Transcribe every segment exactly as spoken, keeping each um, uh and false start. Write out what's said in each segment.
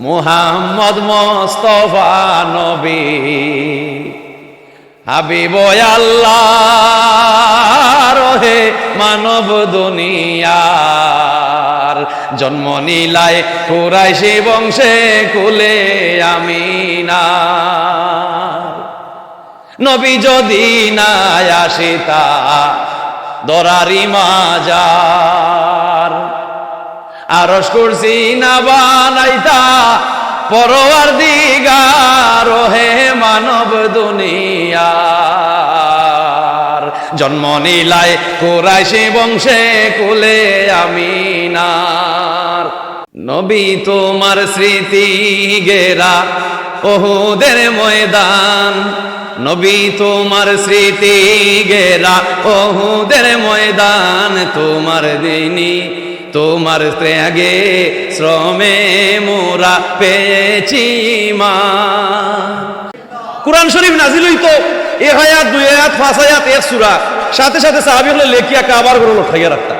মুহাম্মদ মুস্তফা নবী, হাবিব আল্লাহর হে মানব দুনিয়ার। জন্ম নিলায় কুরাইশি বংশে কুলে আমিনার। নবী যদি না আসিতা দরারি মাজার, আরশ কুরসি না বানাইতা পরওয়ারদিগার, হে মানব দুনিয়ার। জন্ম নিলায় কুরাইশি বংশে কুলে আমিনার। নবী তোমার স্মৃতি গেরা উহুদের ময়দান, নবী তোমার স্মৃতি গেরা উহুদের ময়দান, তোমার দিনই তোমার ত্যাগে শ্রমে মোরা পেয়েছি মা। কোরআন শরীফ নাজিল অইতো এক আয়াত, দুই আয়াত, পাঁচ আয়াত, এক সূরা, সাথে সাথে সাহাবী অকলে লেখিয়া কাবার ঘরো লটকাইয়া রাখতা।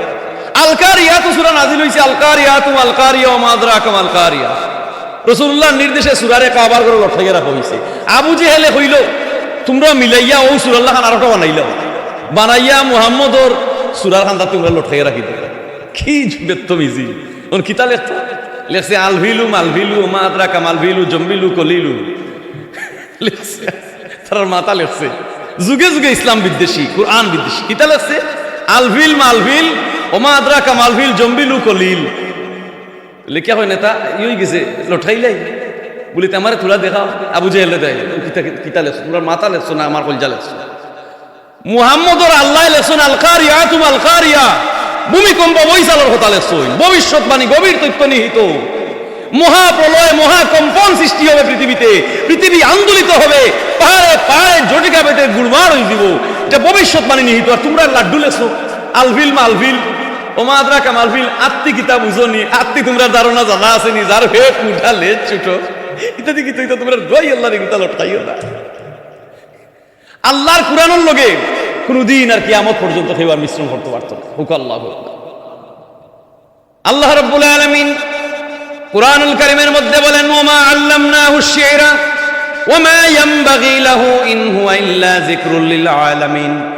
আল কারিয়াতু সূরা নাজিল অইছে, আল কারিয়াতু, আল কারিয়া, ওয়া মা আদরাকা মাল কারিয়া। রাসূলুল্লাহর নির্দেশে সূরারে কাবার ঘরো লটকাইয়া রাখা অইছে। আবু জেহেলে কইলো, "তুমরা মিলাইয়া অউ সূরার লাখান আরোটা বানাইলাও, বানাইয়া মুহাম্মদর সূরার খান্দাত তুমরা লটকাইয়া রাখি দিলাও।" কি বেত্তমিজি! অন কিতা লেখছে? লেখছে, "আলফিলু মালফিলু, ওয়া মা আদরাকা মালফিলু, জম্বিলু কলিলু।" লেখছে, তারার মাথা লেখছে। যুগে যুগে ইসলাম বিদ্বেষী, কোরআন বিদ্বেষী। কিতা লেখছে? "আলফিল মালফিল, ওয়া মা আদরাকা মালফিল, জম্বিলু কলিল।" লেখিয়া কয়, "নেতা, ই অইগেছে, লটকাইলাই।" বুলে, "তে আমারে থুড়া দেখাও।" আবু জেহেলে দেয়, "কিতা, কিতা লেখছো? তুমরার মাথা লেখছো না আমার কইলজা লেখছো?" মুহাম্মদর আল্লায় লেখছইন, "আল কারিয়াতু মাল কারিয়া।" ভূমিকম্প বৈশালর কথা লেখছইন, ভবিষ্যৎবাণী, গভীর তথ্য নিহিত। মহাপ্রলয়, মহাকম্পন সৃষ্টি হবে পৃথিবীতে, পৃথিবী আন্দোলিত হবে, পাহাড়ে পাহাড়ে ঝটিকা বেতে গুড়মাড় অইযিবো। ইটা ভবিষ্যৎবাণী নিহিত। আর তুমরা লাড্ডু লেখছো, আলফিল মালফিল, ওয়া মা আদরাকা মালফিল, আত্তি কিতা বুঝো নি, আত্তি তুমরার ধারণা জানা আছে নি, যার পেট মুটা লেজ ছোট, ইত্যাদি কিতা, ইতা তুমরার দোয়াই আল্লাহর, ইতা লটকাইও না। আল্লাহর কোরআনর লগে কোনোদিন আর কিয়ামত পর্যন্ত কেউ আর মিশ্রণ করতে পারতো না। হুক আল্লাহু আকবার। আল্লাহ রাব্বুল আলামিন কোরআনুল কারীমের মধ্যে বলেন, "ওয়া মা আল্লামনাহু শি'রা ওয়া মা ইয়ানবাগি লাহু ইন হুয়া ইল্লা যিকরুল লিল আলামিন।"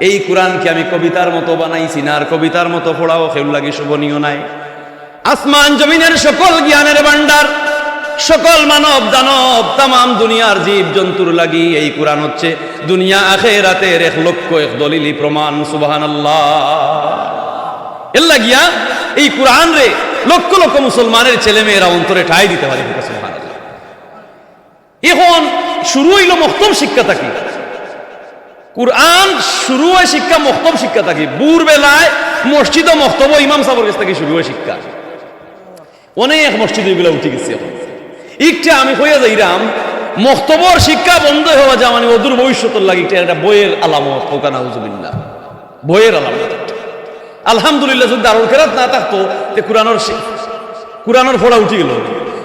এই কোরআনকে আমি কবিতার মতো বানাইছি না, আর কবিতার মতো পড়াও কেউর লাগি শোভনীয় নায়। আসমান জমিনের সকল জ্ঞানের ভান্ডার, সকল মানব দানব, তামাম দুনিয়ার জীব জন্তুর লাগি এই কোরআন হচ্ছে দুনিয়া আখেরাতের এক লক্ষ এক দলিলি প্রমাণ। সুবহানাল্লাহ। এর লাগিয়া এই কোরআনরে লক্ষ লক্ষ মুসলমানের ছেলে মেয়েরা অন্তরে ঠাঁই দিতে পারে। সুবহানাল্লাহ। এখন শুরু অইলো মক্তব শিক্ষা থাকি। কোরআন শুরু অয় শিক্ষা, মক্তব শিক্ষা থাকি। ভোর বেলায় মসজিদ ও মক্তব ইমাম সাবর গেছ থাকি শুরু অয় শিক্ষা। অনেক মসজিদ ইগুলা উঠি গেছে এখন। একটা আমি কইয়া যাইরাম, মক্তবর শিক্ষা বন্ধ হওয়া যা মানে অদূর ভবিষ্যতর লাগি একটা, একটা ভয়ের আলামত, কউক্কা নাউজুবিল্লাহ। ভয়ের আলামত। আলহামদুলিল্লাহ, যদি দারুল কেরাত না থাকতো, তে কোরআনর শি-, কোরআনর পড়া উঠি গেলো।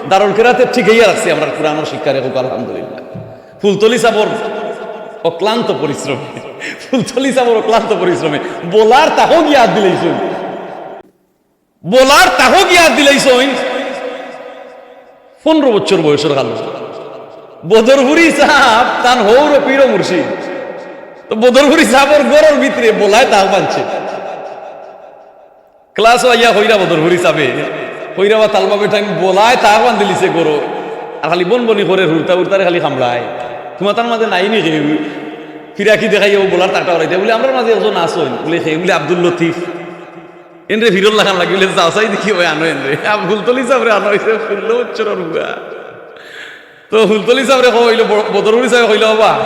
দারুল কেরাতে টিকাইয়া রাখছে আমরার কোরআনর শিক্ষারে, কউক্কা আলহামদুলিল্লাহ। ফুলতলি সাবর অক্লান্ত পরিশ্রমে, ফুলতলি সাবর অক্লান্ত পরিশ্রমে বলার তাকো গিয়া আত দিলাইছইন, বলার তাকো গিয়া আত দিলাইছইন। পনরো বছর বয়সর কালো বদরপুরি সাব তান হউর পীর মুর্শিদ। তো বদরপুরি সাবর ঘরর ভিতরে বলায় তাক বানছে। ক্লাসো আইয়া কইরা বদরপুরি সাবে, কইরা বা তালবা বেটাইন বলায় তাক বান্ধিলিছে ঘরো। আর খালি বনবনি করের, হুরতা হুরতারে খালি কামড়ায়। তুমার তার মাঝে নাই নি কেউ? ফিরাকি দেখাইয়া অউ বলার তাকটা বাড়াইতে। বুলে, "আমরার মাঝে একজন আছইন।" বুলে, "কে?" বুলে, "আব্দুল লতিফ।" এনরে ফিরর লাখান লাগি। বুলে, "যাও চাই দেখি অয়, আনো এনরে।" আ, ফুলতলি সাবরে আনা অইছে, ষোলো বছরর বুয়া। তো ফুলতলি সাবরে কওয়া অইলো, ব-, বদরপুরি সাবে কইলো, "বাবা,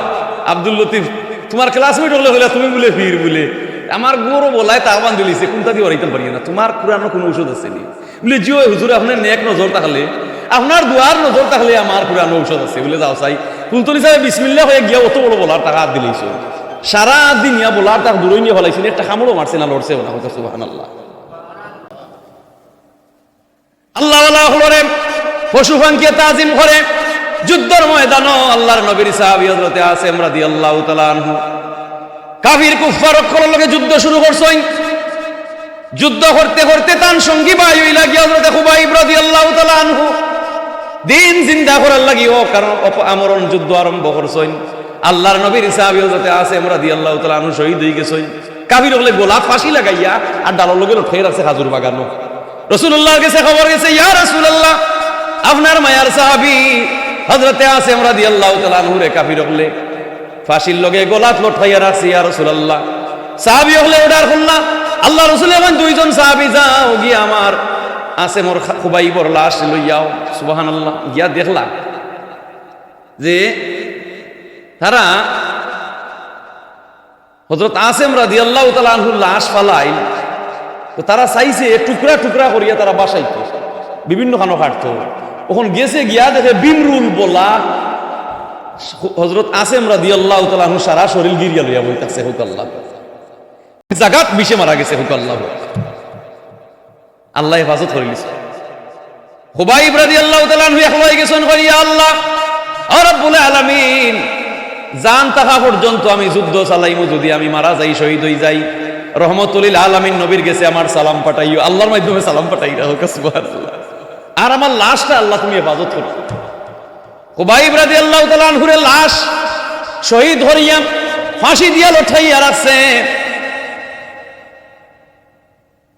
আব্দুল লতিফ, তুমার classmate অকলে কইলা তুমি বুলে পীর বুলে। আমার ঘরো বলায় তাক বান্ধিলিছে, কুনটা দি বাড়াইতাম পারি না। তুমার কোরআনর কুনু ঔষধ আছে নি?" বুলে, "জি অয় হুজুর, আপনার নেক নজর থাকলে, আপনার দোয়ার নজর থাকলে আমার কোরআনর ঔষধ আছে।" বুলে, "যাও চাই।" ফুলতলি সাবে বিসমিল্লাহ কইয়া গিয়া অত বড় বলার তাক আত দিলাইছে। সারা আত দি নিয়া বলার তাক দূরই নিয়া ফালাইছে, একটা কামড়ও মারছে না, লড়ছেও না। কউক্কা সুবহানাল্লাহ। আল্লাহওয়ালা অকলরে পশু পাখিয়ে তাজিম করে। যুদ্ধর ময়দানো আল্লাহর নবীর সাহাবী হযরতে আসিম রাদিয়াল্লাহু তাআলা আনহু কাফির কুফফার অকলর লগে যুদ্ধ শুরু করছইন। যুদ্ধ করতে করতে তান সঙ্গী ভাই অইলা গিয়া হযরতে খুবাইব রাদিয়াল্লাহু তাআলা আনহু। দিন জিন্দা করার লাগি অকারণ অপ-, আমরণ যুদ্ধ আরম্ভ করছইন। আল্লাহর নবীর সাহাবী হযরতে আসেম রাদিয়াল্লাহু তাআলা আনহু শহীদ অইগেছইন। কাফির অকলে গলাত ফাঁসি লাগাইয়া আর ডালর লগে লটকাই রাখছে খাজুর বাগানো। রাসূলুল্লাহর গেছে খবর গেছে, "ইয়া রাসূলুল্লাহ, আপনার মায়ার সাহাবী হযরতে আসেম রাদিয়াল্লাহু তাআলা আনহুরে কাফির অকলে ফাঁসির লগে গলাত লটকাইয়া রাখছে, ইয়া রাসূলুল্লাহ।" সাহাবী অকলে অর্ডার করলা, আল্লাহর রাসূলে কইন, "দুইজন সাহাবী যাও গিয়া আমার আসেমর খা-, খুবাইবর লাশ লইয়াও।" সুবহানাল্লাহ। গিয়া দেখলা যে তারা হযরত আসেম রাদিয়াল্লাহু তাআলা আনহুর লাশ ফালাইল, তো তারা চাইছে টুকরা টুকরা করিয়া তারা বাসাইতো, বিভিন্ন খানো কাটতো। অখন গেছে গিয়া দেখে বিমরুল বলা হযরত আসেম রাদিয়াল্লাহু তাআলা আনহু সারা শরীর গিরিয়া লইয়া বই থাকছে, হুক আল্লাহ। জাগাত বিষে মারা গেছে, হুক আল্লাহ। আল্লাহ হেফাজত করিলিছে। খুবাইব রাদিয়াল্লাহু তাআলা আনহু একলা অইগেছইন, কইন, "ইয়া আল্লাহ, ও রব্বুল আলামিন, জান থাকা পর্যন্ত আমি যুদ্ধ চালাইমু, যদি আমি মারা যাই, শহীদ অই যাই, রহমতুল লিল আলামিন নবীর গেছে আমার সালাম পাঠাইও।" আল্লাহর মাধ্যমে সালাম পাঠাই রাখো, সুবহানাল্লাহ। আর আমার লাশটা আল্লাহ তুমি হেফাজত করো। খুবাইব রাদিয়াল্লাহু তাআলা আনহুরে লাশ শহীদ করিয়া ফাঁসি দিয়া লটকাইয়া রাখছে।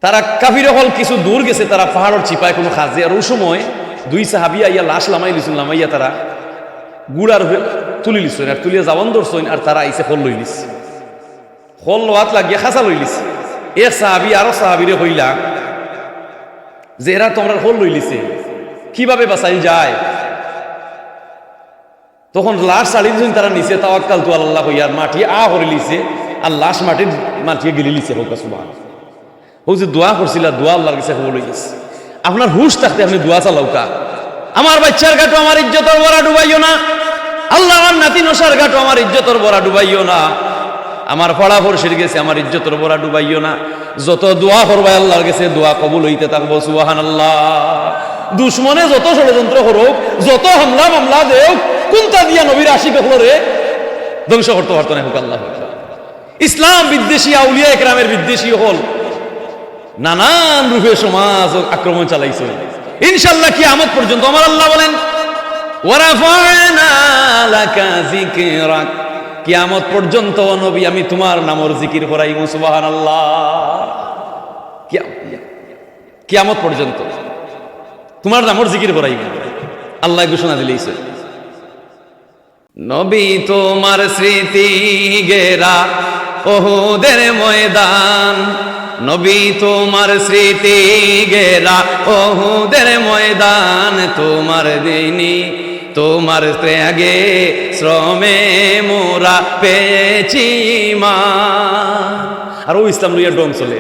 তারা কাফির অকল কিছু দূর গেছে, তারা পাহাড়র চিপায় কুনু কাজে। আর অউ সময় দুই সাহাবী আইয়া লাশ লামাইলিছইন, লামাইয়া তারা ঘুড়ার উপরে তুলিলিছইন, আর তুলিয়া যাওয়ান ধরছইন, আর তারা আইছে খল লইলিছে। খল লওয়াত লাগিয়া খাসা লইলিছে। এক সাহাবী আরো সাহাবীরে কইলা যে, "এরা তো আমরার খল লইলিছে, কিভাবে বাঁচাইল যায়?" তখন লাশ ছাড়ি দিছইন তারা নিচে, "তাওয়াক্কালতু আলাল্লাহ" কইয়া আর মাটি আ করিলিছে, আর লাশ মাটির, মাটিয়ে গিলিলিছে। কউক্কা সুবহান। অউ যে দোয়া করছিলা, দোয়া আল্লাহর গেছে কবুল অইগেছে। আপনার হুশ থাকতে আপনে দোয়া চালাউক্কা, "আমার বাইচ্চার ঘাটো আমার ইজ্জতর বড়া ডুবাইও না, আল্লাহ আমার নাতি নশার ঘাটো আমার ইজ্জতর বড়া ডুবাইও না, আমার পাড়া পড়শির গেছে আমার ইজ্জতর বড়া ডুবাইও না।" যত দোয়া করবায় আল্লাহর গেছে দোয়া কবুল অইতে থাকবো। সুবহানাল্লাহ। দুশমনে যত ষড়যন্ত্র করউক, যত হামলা মামলা দেউক, কুন্তা দিয়া নবীর আশিক অকলরে ধ্বংস করতো পারতো নায়। কউক্কা আল্লাহু আকবার। ইসলাম বিদ্বেষী, আউলিয়া একরামের বিদ্বেষী অকল নানান রূপে সমাজ আক্রমণ চালাইছে। ইনশাআল্লাহ কিয়ামত পর্যন্ত, আমার আল্লাহ বলেন, "ওয়া রাফা'না লাকা যিকরাক।" কিয়ামত পর্যন্ত, ও নবী, আমি তুমার নামর জিকির করাইমু। সুবহানাল্লাহ। কিয়া-, কিয়ামত পর্যন্ত তুমার নামর জিকির করাইমু, আল্লায় ঘোষণা দিলাইছে। নবী, তুমার স্মৃতি ঘেরা উহুদের ময়দান, নবী, তুমার স্মৃতি ঘেরা উহুদের ময়দান, তুমার দিনই, তুমার ত্যাগে, শ্রমে মোরা পেয়েছি ঈমান। আর অউ ইসলাম লইয়া ঢং চলে,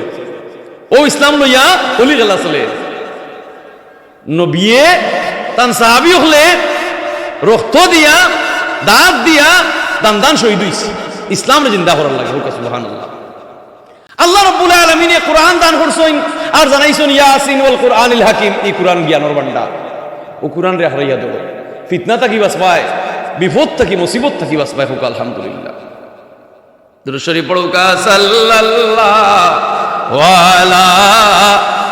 অউ ইসলাম লইয়া অলি খেলা চলে। নবিয়ে তান সাহাবি অকলে রক্ত দিয়া, দাঁত দিয়া, দান দান শহীদ অইছে ইসলামরে জিন্দা করার লাগি। কউক্কা সুবহানাল্লাহ। আল্লাহ রাব্বুল আলামিনে কুরআন দান করছইন আর জানাইছইন, "ইয়াসিন ওয়াল কুরআনিল হাকিম", ই কুরআন জ্ঞানর ভান্ডার। অউ কুরআনরে হারাইয়া দেও, ফিতনা থাকি বাঁচবায়, বিপদ থাকি, মুসিবত থাকি বাঁচবায়। কউক্কা আলহামদুলিল্লাহ। দুরূদ শরীফ পড়উক্কা, সাল্লাল্লাহু আলা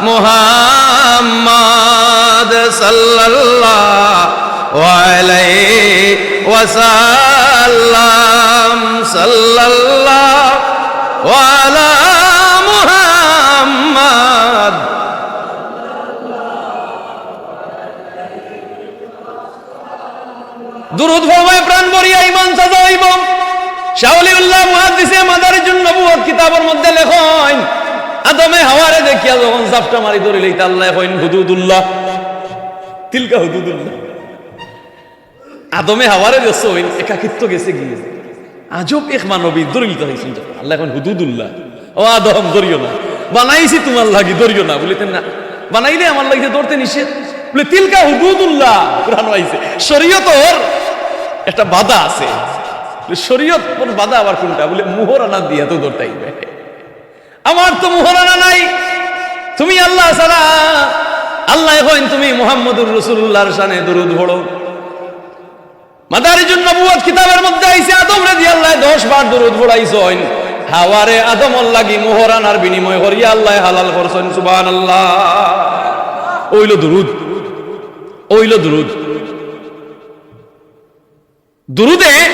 মুহাম্মাদ, সাল্লাল্লাহু আলাইহি ওয়াসাল্লাম, সাল্লাল্লাহু আলা মুহাম্মাদ। দুরূদ পড়বায় প্রাণ ভরিয়া ঈমান তাজা অইবো। শাহ ওলিউল্লাহ মুহাদ্দিসে মাদারিজুন নবুওয়াত কিতাবর মধ্যে লেখইন, আদমে হাওয়ারে দেখিয়া যখন জাপটা মারি ধরিলাইতা, আল্লায় কইন, "হুদুদুল্লাহ, তিলকা হুদুদুল্লাহ।" আদমে হাওয়ারে দেখছইন, একাকিত্ব গেছে গি। আজব এক মানবী, ধরিলিতা অইছইন যখন। আল্লায় কইন, "হুদুদুল্লাহ, ও আদম, ধরিও না, বানাইছি তুমার লাগি, ধরিও না।" বুলে, "তে না, বানাইলে আমার লাগি ধরতে নিষেধ।" বুলে, "তিলকা হুদুদুল্লাহ, কুরআনো আইছে, শরীয়তর একটা বাধা আছে।" বুলে, "শরীয়তর বাধা আবার কুনটা?" বুলে, "মোহরানা দিয়া তো ধরতায় অইবো।" "আমার তো মোহরানা নাই, তুমি আল্লাহ ছাড়া।" আল্লায় কইন, "তুমি মুহাম্মদুর রাসূলুল্লাহর শানে দুরূদ পড়ো।" মাদারিজুন নবুওয়াত কিতাবর মধ্যে আইছে, আদম রাদিয়াল্লাহু দশ বার দুরূদ পড়াইছইন। হাওয়ারে আদমর লাগি মোহরানার বিনিময় করিয়া আল্লায় হালাল করছইন। সুবহানাল্লাহ। অইলো দুরূদ। অইলো দুরুদ। দুরুদে,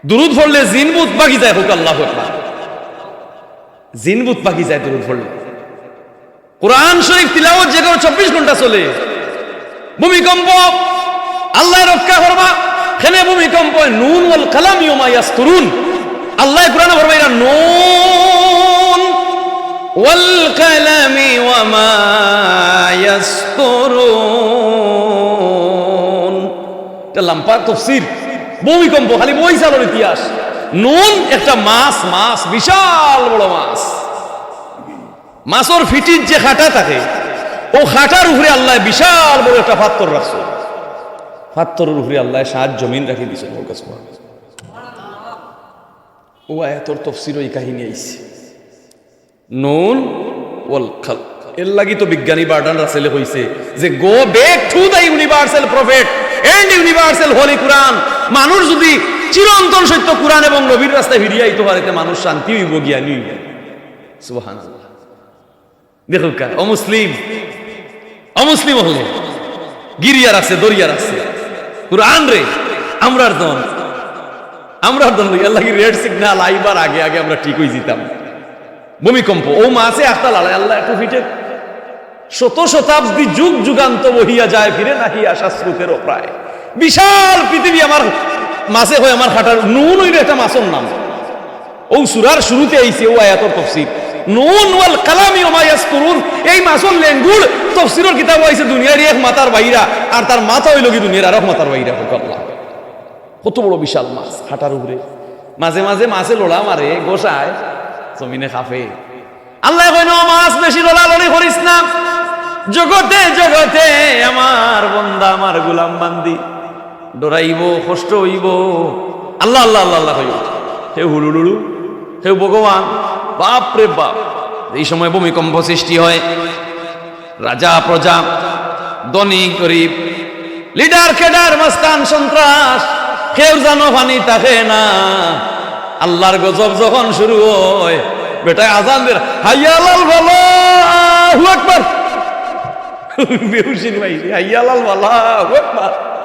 দুরুদ পড়লে জিন ভূত ভাগি যায়, কউক্কা আল্লাহু আকবার। জিন ভূত ভাগি যায় দুরুদ পড়লে। কোরআন শরীফ তিলাওয়াত যে করো চব্বিশ ঘন্টা চলে। ভূমিকম্প, আল্লায় রক্ষা করবা। কেনে ভূমিকম্প অয়? নুন ওয়াল কালামি ওয়া মা ইয়াসতুরুন। আল্লায় কোরআনে ফরমাইরা, নুন ওয়াল কালামি ওয়া মা ইয়াসতুরুন। ইটা লাম্বা তফসির। ভূমিকম্প খালি বই চালর ইতিহাস। নুন একটা মাছ, মাছ, বিশাল বড় মাছ। মাছর ফিটির যে কাঁটা থাকে, অউ কাঁটার উপরে আল্লায় বিশাল বড় একটা পাথর রাখছইন। পাথরর উপরে আল্লায় সাত জমিন রাখি দিছইন। কউক্কা সুবহানাল্লাহ। অউ আয়াতর তফসিরো ই কাহিনী আইছে। নুন ওয়াল কালাম। এরলাগি তো বিজ্ঞানী বার্ট্রান্ড রাসেলে কইছে যে, "Go back to the universal prophet and universal holy Quran।" মানুষ যুদি চিরন্তন সত্য কোরআন এবং নবীর রাস্তায় ফিরিয়া আইতো পারে, তে মানুষ শান্তি অইবো, জ্ঞানী অইবো। সুবহানাল্লাহ। দেখউক্কা, অমুসলিম, অমুসলিম অকলে গিরিয়া রাখছে, ধরিয়া রাখছে কোরআনরে। আমরার দন, আমরার দন লইয়া আল্লাহ কি রেড সিগন্যাল আইবার আগে আগে আমরা ঠিক অইযিতাম। ভূমিকম্প, অউ মাছে আখতা লাড়ায়, আল্লায় একটু ফিটের। শত শতাব্দী, যুগ যুগান্ত বহিয়া যায়, ফিরে নাহি আসা স্রোতেরও প্রায়। বিশাল পৃথিবী আমার, মাছে কয় আমার কাঁটার, নুন অইলো একটা মাছর নাম। অউ সূরার শুরুতে আইছে অউ আয়াতর তফসির, নুন ওয়াল কালামি ওয়া মা ইয়াসতুরুন। এই মাছর লেঙ্গুড় তফসিরর কিতাবো আইছে দুনিয়ার এক মাথার বাইরা, আর তার মাথা অইলো গি দুনিয়ার আরক মাথার বাইরা। কউক্কা আল্লাহ। কত বড় বিশাল মাছ, কাঁটার উপরে। মাঝে মাঝে মাছে লড়া মারে, গোসায়, জমিনে কাঁপে। আল্লায় কইন, "ও মাছ, বেশি লড়ালড়ি করিস না। জগতে জগতে আমার বন্দা, আমার গোলাম বান্দি ডরাইবো, কষ্ট অইবো।" আল্লাহ, আল্লাহ, আল্লাহ, আল্লাহ কইবো। হে হুলুলুলু, হে ভগবান, বাপ রে বাপ। এই সময় ভূমিকম্প সৃষ্টি হয়। রাজা প্রজা, ধনী গরিব, লিডার ক্যাডার, মাস্তান সন্ত্রাস, কেউর জানো পানি থাকে না। আল্লাহর গজব যখন শুরু হয়, বেটায় আজান দের, "হাইয়া আলাল ফালাহ, আল্লাহু আকবার।" বেহুশির মাইরে, "হাইয়া আলাল ফালাহ, আল্লাহু আকবার।"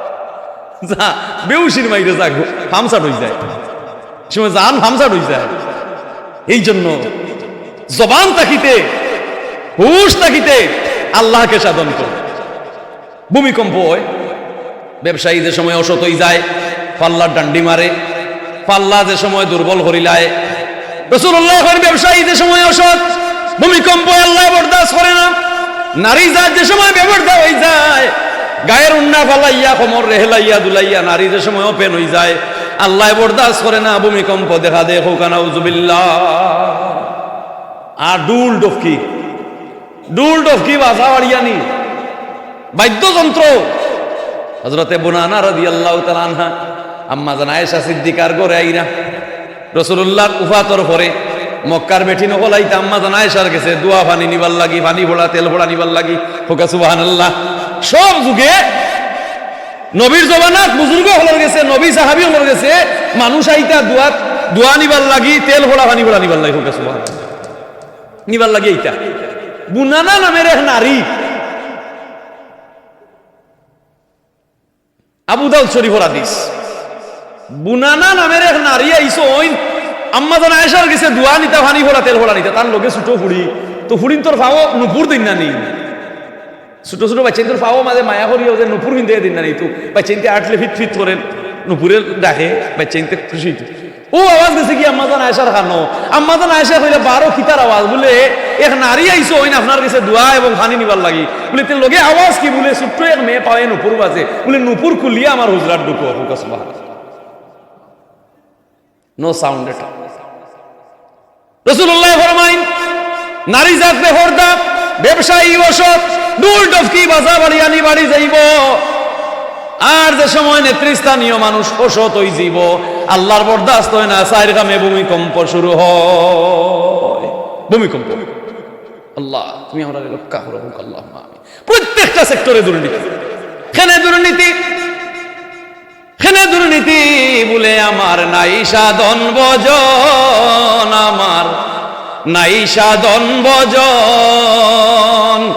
যা, বেহুশির মাইরে যা, ফামসাট অই যায়। সময় জান ফামসাট অই যায়। এই জন্য জবান থাকিতে, হুশ থাকিতে আল্লাহকে সাধন করো। ভূমিকম্প হয়, ব্যবসায়ী যে সময় অসৎ অই যায়, পাল্লার ডান্ডি মারে, পাল্লা যে সময় দুর্বল করিলায়। রাসূলুল্লাহ কইন, ব্যবসায়ী যে সময় অসৎ, ভূমিকম্প আল্লায় বরদাস্ত করে না। নারী জাত যে সময় বেপর্দা অই যায়, গায়ের উন্না ফালাইয়া, কোমর রেহলাইয়া দুলাইয়া, নারী যে সময় open অই যায়, আল্লায় বরদাস্ত করে না, ভূমিকম্প দেখা দেয়। কউক্কা নাউজুবিল্লাহ। আর ঢুল ডফকি, ঢুল ডফকি বাজা বাড়িয়ানি, বাদ্যযন্ত্র। হযরতে বুনানা রাদিয়াল্লাহু তাআলা আনহা, আম্মাজান আয়েশা সিদ্দিকার ঘরে আইরা, রাসূলুল্লাহর উফাতর পরে মক্কার বেটিন অকল আইতা আম্মাজান আয়েশার গেছে দোয়া পানি নিবার লাগি, পানি পড়া, তেল পড়া নিবার লাগি। কউক্কা সুবহানাল্লাহ। সব যুগে নবীর জমানাত বুজুর্গ অকলর গেছে, নবী সাহাবী অকলর গেছে মানুষ আইতা দোয়া, দোয়া নিবার লাগি, তেল পড়া, পানি পড়া নিবার লাগি। কউক্কা সুবহানাল্লাহ। নিবার লাগি আইতা। বুনানা নামের এক নারী, আবু দাউদ শরীফর হাদিস। বুনানা নামের এক নারী আইছইন, আম্মাজান আয়েশার গেছে দোয়া নিতা, পানি পড়া, তেল পড়া নিতা। তার লগে ছোট ফুড়ি, তো ফুড়িন্তর পাও নুপুর দিন না নি। ছোট ছোট বাচ্চাইন্তর পাও মাঝে মায়া করিয়া যে নুপুর পিন্দাইয়া দিন না নি, তো বাচ্চাইন্তে আটলে ফিট ফিট করে, নুপুরে ডাকে, বাচ্চাইন্তে খুশি অইতো। অউ আওয়াজ গেছে গি আম্মাজান আয়েশার কানো। আম্মাজান আয়েশায় কইলা, "বারো কিতার আওয়াজ?" বুলে, "এক নারী আইছইন আপনার গেছে দোয়া এবং পানি নিবার লাগি।" বুলে, "তে লগে আওয়াজ কি?" বুলে, "ছোট্ট এক মেয়ে পাওয়ে নুপুর বাজে।" বুলে, "নুপুর খুলিয়া আমার হুজরাত ঢুকো।" কউক্কা সুবহানাল্লাহ। No sound at all. রাসূলুল্লায় ফরমাইন, নারী জাত বেপর্দা, ব্যবসায়ী অসৎ, ঢুল ডফকি বাজা বাড়িয়ানি বাড়ি যাইবো। আর যে সময় নেতৃস্থানীয় মানুষ অসৎ অই যাইবো, আল্লাহর বরদাস্ত হয় না, চাইর কামে ভূমিকম্প শুরু হয়। ভূমিকম্প। আল্লাহ, তুমি আমরারে রক্ষা করো, কউক্কা আল্লাহুম্মা আমিন। প্রত্যেকটা সেক্টরে দুর্নীতি। কেনে দুর্নীতি? কেনে দুর্নীতি? বুলে, "আমার নাই সাধন ভজন, আমার নাই সাধন ভজন।"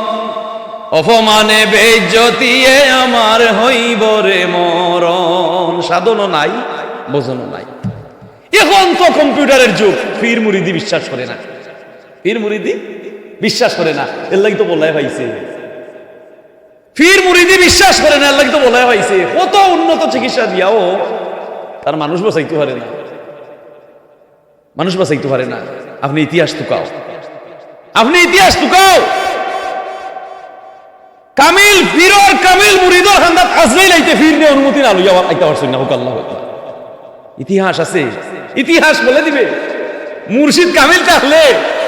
অপমানে বেইজ্জতিয়ে আমার হইব রে মরণ। সাধনও নাই, ভজনও নাই। এখন তো কম্পিউটারের যুগ, পীর মুরিদি বিশ্বাস করে না, পীর মুরিদি বিশ্বাস করে না, এর লাগি তো বলায় পাইছে। পীর মুরিদি বিশ্বাস করে না, এর লাগি তো বলায় পাইছে। কত উন্নত চিকিৎসা দিয়াও তার মানুষ বাঁচাইতে পারে না, মানুষ বাঁচাইতে পারে না। আপনে ইতিহাস তুকাও, আপনে ইতিহাস তুকাও। কামিল পীরর, কামিল মুরিদর কান্দাত আজরাইল আইতে পীর নিয়া অনুমতি না লইয়া আইতা পারছইন না, কউক্কা আল্লাহু আকবার। ইতিহাস আছে, ইতিহাস বলে দিবে। মুর্শিদ কামিল থাকলে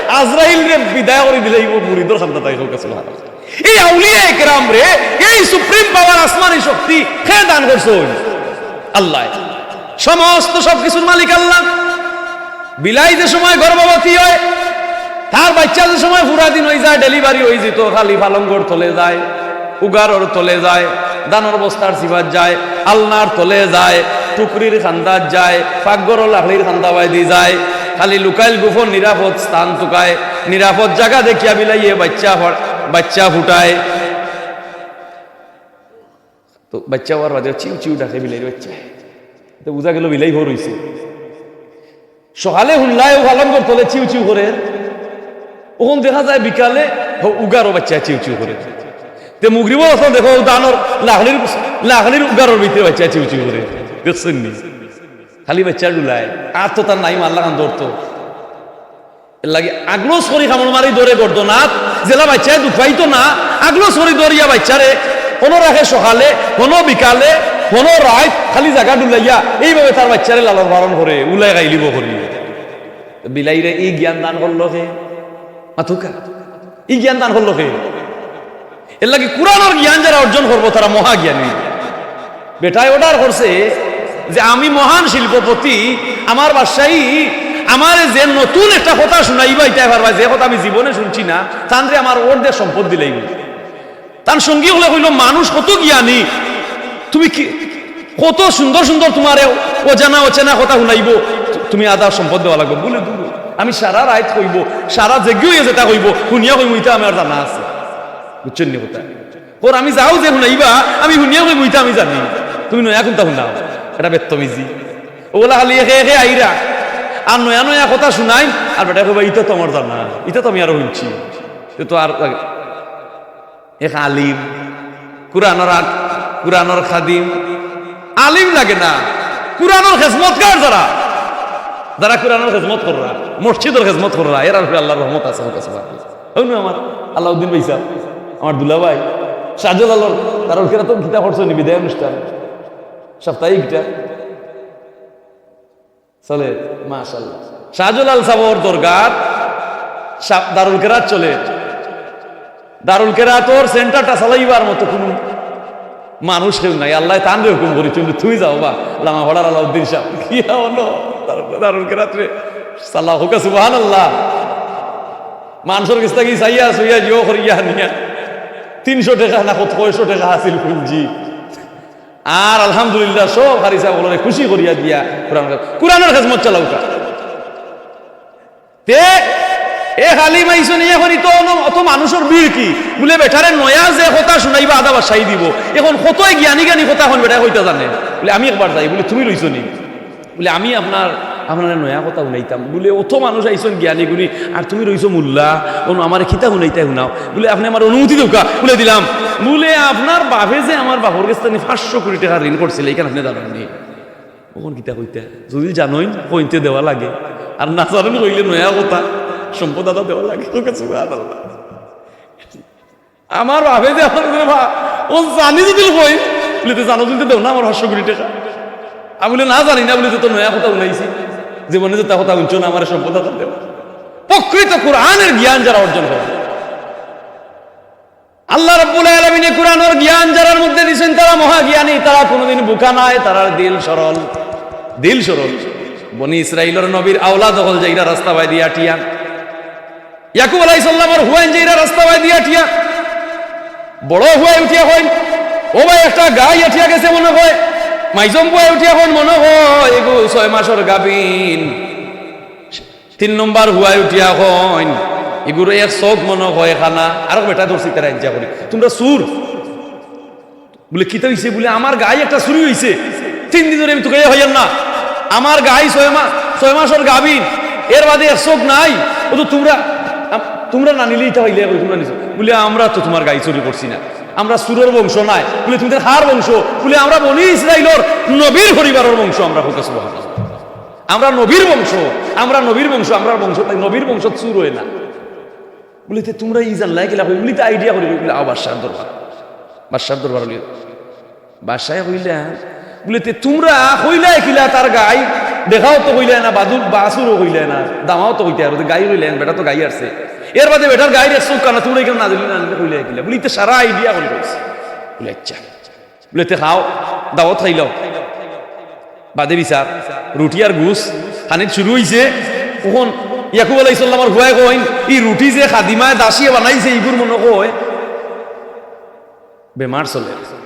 আজরাইলরে বিদায় করি দিলাইবো, মুরিদর কান্দাত আইয়া, কউক্কা সুবহানাল্লাহ। এই আউলিয়ায়ে কেরামরে, এই সুপ্রিম পাওয়ার, আসমানি শক্তি কে দান করছইন? আল্লায়। সমস্ত সবকিছুর মালিক আল্লাহ। বিলাই যে সময় গর্ভবতী অয়, তার বাইচ্চা যে সময় পুরা দিন অইযায়, ডেলিভারি অইযিতো, খালি পালঙ্গর তলে যায়, উগারর তলে যায়, ধানর বস্তার চিপাত যায়, আলনার তলে যায়, টুকরির কান্দাত যায়, পাকঘরর লাকড়ির কান্দা বায়দি যায়, খালি লুকাইল গোপন নিরাপদ স্থান তুকায়, নিরাপদ জাগা দেখিয়া বিলাইয়ে বাইচ্চা ফ-, বাইচ্চা ফুটায়। তো বাইচ্চা অওয়ার বাদে চিউ চিউ ডাকে বিলাইর বাইচ্চায়। তো বুঝা গেল বিলাই হউর অইছে। সকালে হুনলায় অউ পালঙ্গর তলে চিউ চিউ করের, অখন দেখা যায় বিকালে হউ উগারো বাইচ্চায় চিউ চিউ করের। তে মুগরিবর অখন দেখো অউ ধানর লাকড়ির, লাকড়ির উগারর ভিতরে বাইচ্চায় চিউ চিউ করের। দেখছইন নি? খালি বাইচ্চা ডুলায়, আর তো তার নাইম আল্লাহ খান ধরতো। এর লাগি আগলস করি কামড় মারি ধরে গর্দনাত, যেলা বাইচ্চায় দুখ পাইতো না, আগলস করি ধরিয়া বাইচ্চারে হনো রাখে সকালে, হনো বিকালে, হনো রাইত, খালি জাগা ডুলাইয়া এইভাবে তার বাইচ্চারে লালন পালন করে, উলায় গাইলিব করি। বিলাইরে ই জ্ঞান দান করলো কে? মাতুক্কা। ই জ্ঞান দান করলো কে? এর লাগি কুরআনর জ্ঞান যারা অর্জন করবো, তারা মহাজ্ঞানী। বেটায় অর্ডার করছে যে, "আমি মহান শিল্পপতি, আমার বাদশাহী, আমারে যে নতুন একটা কথা শুনাইবা, ইতায় পারবা, যে কথা আমি জীবনে শুনছি না, তানরে আমার অর্ধেক সম্পদ দিলাইমু।" তান সঙ্গী অকলে কইলো, "মানুষ কত জ্ঞানী, তুমি কি, কত সুন্দর সুন্দর তুমারে অজানা অচেনা কথা হুনাইবো, তুমি আধা সম্পদ দেওয়া লাগবো।" বুলে, "দূর, আমি সারা রাইত কইবো, সারা জেগিও যেটা কইবো, হুনিয়া কইমু, ইতা আমার জানা আছে।" বুঝছইন নি কথা? কর, "আমি যাও যে হুনাইবা, আমি হুনিয়া কইমু, ইতা আমি জানি, তুমি নয়া কুনটা হুনাও।" এটা বেত্তমিজি। অউলা খালি একে একে আইরা, আর নয়া নয়া কথা শুনাইন, আর বেটায় কইবা, "ইতা তো আমার জানা, ইতা তো আমি আরো হুনছি।" তে তো আর এক আলিম, কুরআনর আ-, কুরআনর খাদিম, আলিম লাগে না, কুরআনর খেজমতগার যারা, যারা কুরআনর খেজমত কররা, মসজিদর খেজমত কররা, এরার উপরে আল্লাহর রহমত আছে, কউক্কা সুবহানাল্লাহ। অউ নু আমার আলাউদ্দিন ভাইসাব, আমার দুলাভাই, শাহজালালর, দারুল কেরাতর কিতা করছইন নি বিদায় অনুষ্ঠান, সাপ্তাহিক কিতা চলে, মাশাআল্লাহ। শাহজালাল সাবর দরগার, শা-, দারুল কেরাত চলে। দারুল কেরাতর সেন্টারটা চালাইবার মতো কুনু মানুষ কেউ নাই। আল্লায় তানরে হুকুম করিছইন, "তুমি যাও বা, লামাপাড়ার আলাউদ্দিন সাব, গিয়া অনো দারুল, দারুল কেরাতরে চালাও।" কউক্কা সুবহানাল্লাহ। মানষর গেছ থাকি চাইয়া চুইয়া জিও করিয়া নিয়া তিনশো টেকা না কত কয়শো টেকা আছিল পুঞ্জি। আর আলহামদুলিল্লাহ, সব কারি সাব অকলরে খুশি করিয়া দিয়া কুরআন, কুরআনর খেজমত চালাউক্কা। তে এ খালি মাইসো নি, এখন ইতো অন-, অত মানুষর ভিড় কি? বুলে, "বেটারে নয়া যে কথা শুনাইবা, আধা বাদশাই দিবো। এখন কতই জ্ঞানী জ্ঞানী কথা অখন বেটায় কইতা জানে।" বুলে, "আমি একবার যাই।" বুলে, "তুমি রইছো নি?" বুলে, "আমি আপনার, আপনারে নয়া কথা হুনাইতাম।" বুলে, "অত মানুষ আইছইন জ্ঞানী গুণী, আর তুমি রইছো মুল্লা, অনো আমারে কিতা হুনাইতায় হুনাও।" বুলে, "আপনে আমারে অনুমতি দেউক্কা।" বুলে, "দিলাম।" বুলে, "আপনার বাপে যে আমার বাপর গেছ থাকি পাঁচশো কোটি টেকা ঋণ করছিল, ইখান আপনে জানইন নি?" অখন কিতা কইতা? যুদি জানইন, কইন তে দেওয়া লাগে, আর না জানইন কইলে নয়া কথা, সম্পদ আধা দেওয়া লাগে। কউক্কা সুবহানাল্লাহ। আমার বাপে যে আমার উপরে ভা-, ও জানি যদি কই, বুলে, "তে জানো যদি দেও না আমার পাঁচশো কোটি টেকা।" আমি বুলে, "না জানি না, বুলে তো নয়া কথা হুনাইছি, জীবনে যেতা কথা হুনছো না, আমার সম্পদ আধার দেও।" প্রকৃত কুরআনের জ্ঞান যারা অর্জন করে, আল্লাহ রাব্বুল আলামিনে কুরআনর জ্ঞান যারার মধ্যে দিছইন, তারা মহাজ্ঞানী, তারা কুনুদিন বুকা নায়, তারার দিল সরল, দিল সরল। বনি ইসরাইলর নবীর আওলাদ অকল যাইরা রাস্তা বায়দি আটিয়া, ইয়াকুব আলাইহিস সালামর পুয়াইন যাইরা রাস্তা বায়দি আটিয়া, বড় পুয়ায় উঠিয়া কইন, "ও ভাই, একটা গাই আটিয়া গেছে মনে অয়।" মাইজম পুয়ায় উঠিয়া কইন, "মনে অয় এগু ছয় মাসর গাভিন।" তিন নম্বর পুয়ায় উঠিয়া কইন, ইগুর এক চউখ মনো কয় কানা, আরক বেটা ধরছি তারে আইজ্জা করি, "তুমরা চুর।" বুলে, "কিতা অইছে?" বুলে, "আমার গাই একটা চুরি অইছে, তিন দিন ধরি আমি তুকাইয়া খাইয়ার না, আমার গাই ছয় মা-, ছয় মাসর গাভিন, এর বাদে এক চউখ নাই, অউ তো তুমরা, আম-, তুমরা না নিলে ইতা পাইলায় কই, তুমরা নিছো।" বুলে, "আমরা তো তুমার গাই চুরি করছি না, আমরা চুরর বংশ নায়।" বুলে, "তুমি তাইলে কার বংশ?" বুলে, "আমরা বনি ইসরাইলর নবীর পরিবারর বংশ আমরা।" কউক্কা সুবহানাল্লাহ। আমরা নবীর বংশ, আমরা নবীর বংশ, আমরার বংশ, তাই নবীর বংশত চুর অয় না। বুলে, "তে তুমরা ই জানলায় কিলা কই?" বুলে, "তে আইডিয়া করি কই।" বুলে, "আও বাদশার দরবার, বাদশার দরবার অইলে।" বাদশায় কইলা, বুলে, "তে তুমরা কইলায় কিলা তার গাই, দেখাও তো কইলায় না, বাদুর বাছুরও কইলায় না, দামাও তো কইতে পারো, গাই কইলায় না, বেটা তো গাই আরছে। এর বাদে বেটার গাইর এক চউখ কানা, তুমরা ইখান না দিলে না দিলে কইলায় কিলা?" বুলে, "ইতে সারা আইডিয়া করি কইছি।" বুলে, "আইচ্ছা।" বুলে, "তে খাও, দাওয়াত খাইলাও।" বাদে বিচার, রুটি আর গুস, খানিত শুরু অইছে। অখন ইয়াকুব আলাইহিস সালামর পুয়ায় কইন, "ই রুটি যে খাদিমায় দাসীয়ে বানাইছে, ইগুর মনো কয় বেমার চলের।"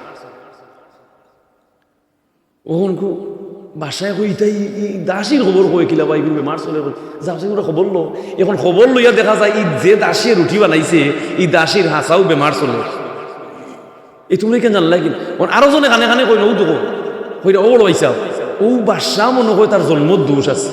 অখন কো-, বাদশায় কই, "ইতা ই, ই দাসীর খবর কয় কিলা বা, ইগুর বেমার চলের কই?" যাও, যাও, ইগুর খবর লও। অখন খবর লইয়া দেখা যায়, ই যে দাসীয়ে রুটি বানাইছে, ই দাসীর হাছাউ বেমার চলের। "এ তুমরা ইখান জানলায় কিলা?" অখন আরো জনে কানে কানে কইন, "অউ দেখো, কইরা, ও বড় ভাইসাব, অউ বাদশা মনো কয় তার জন্মর দোষ আছে।"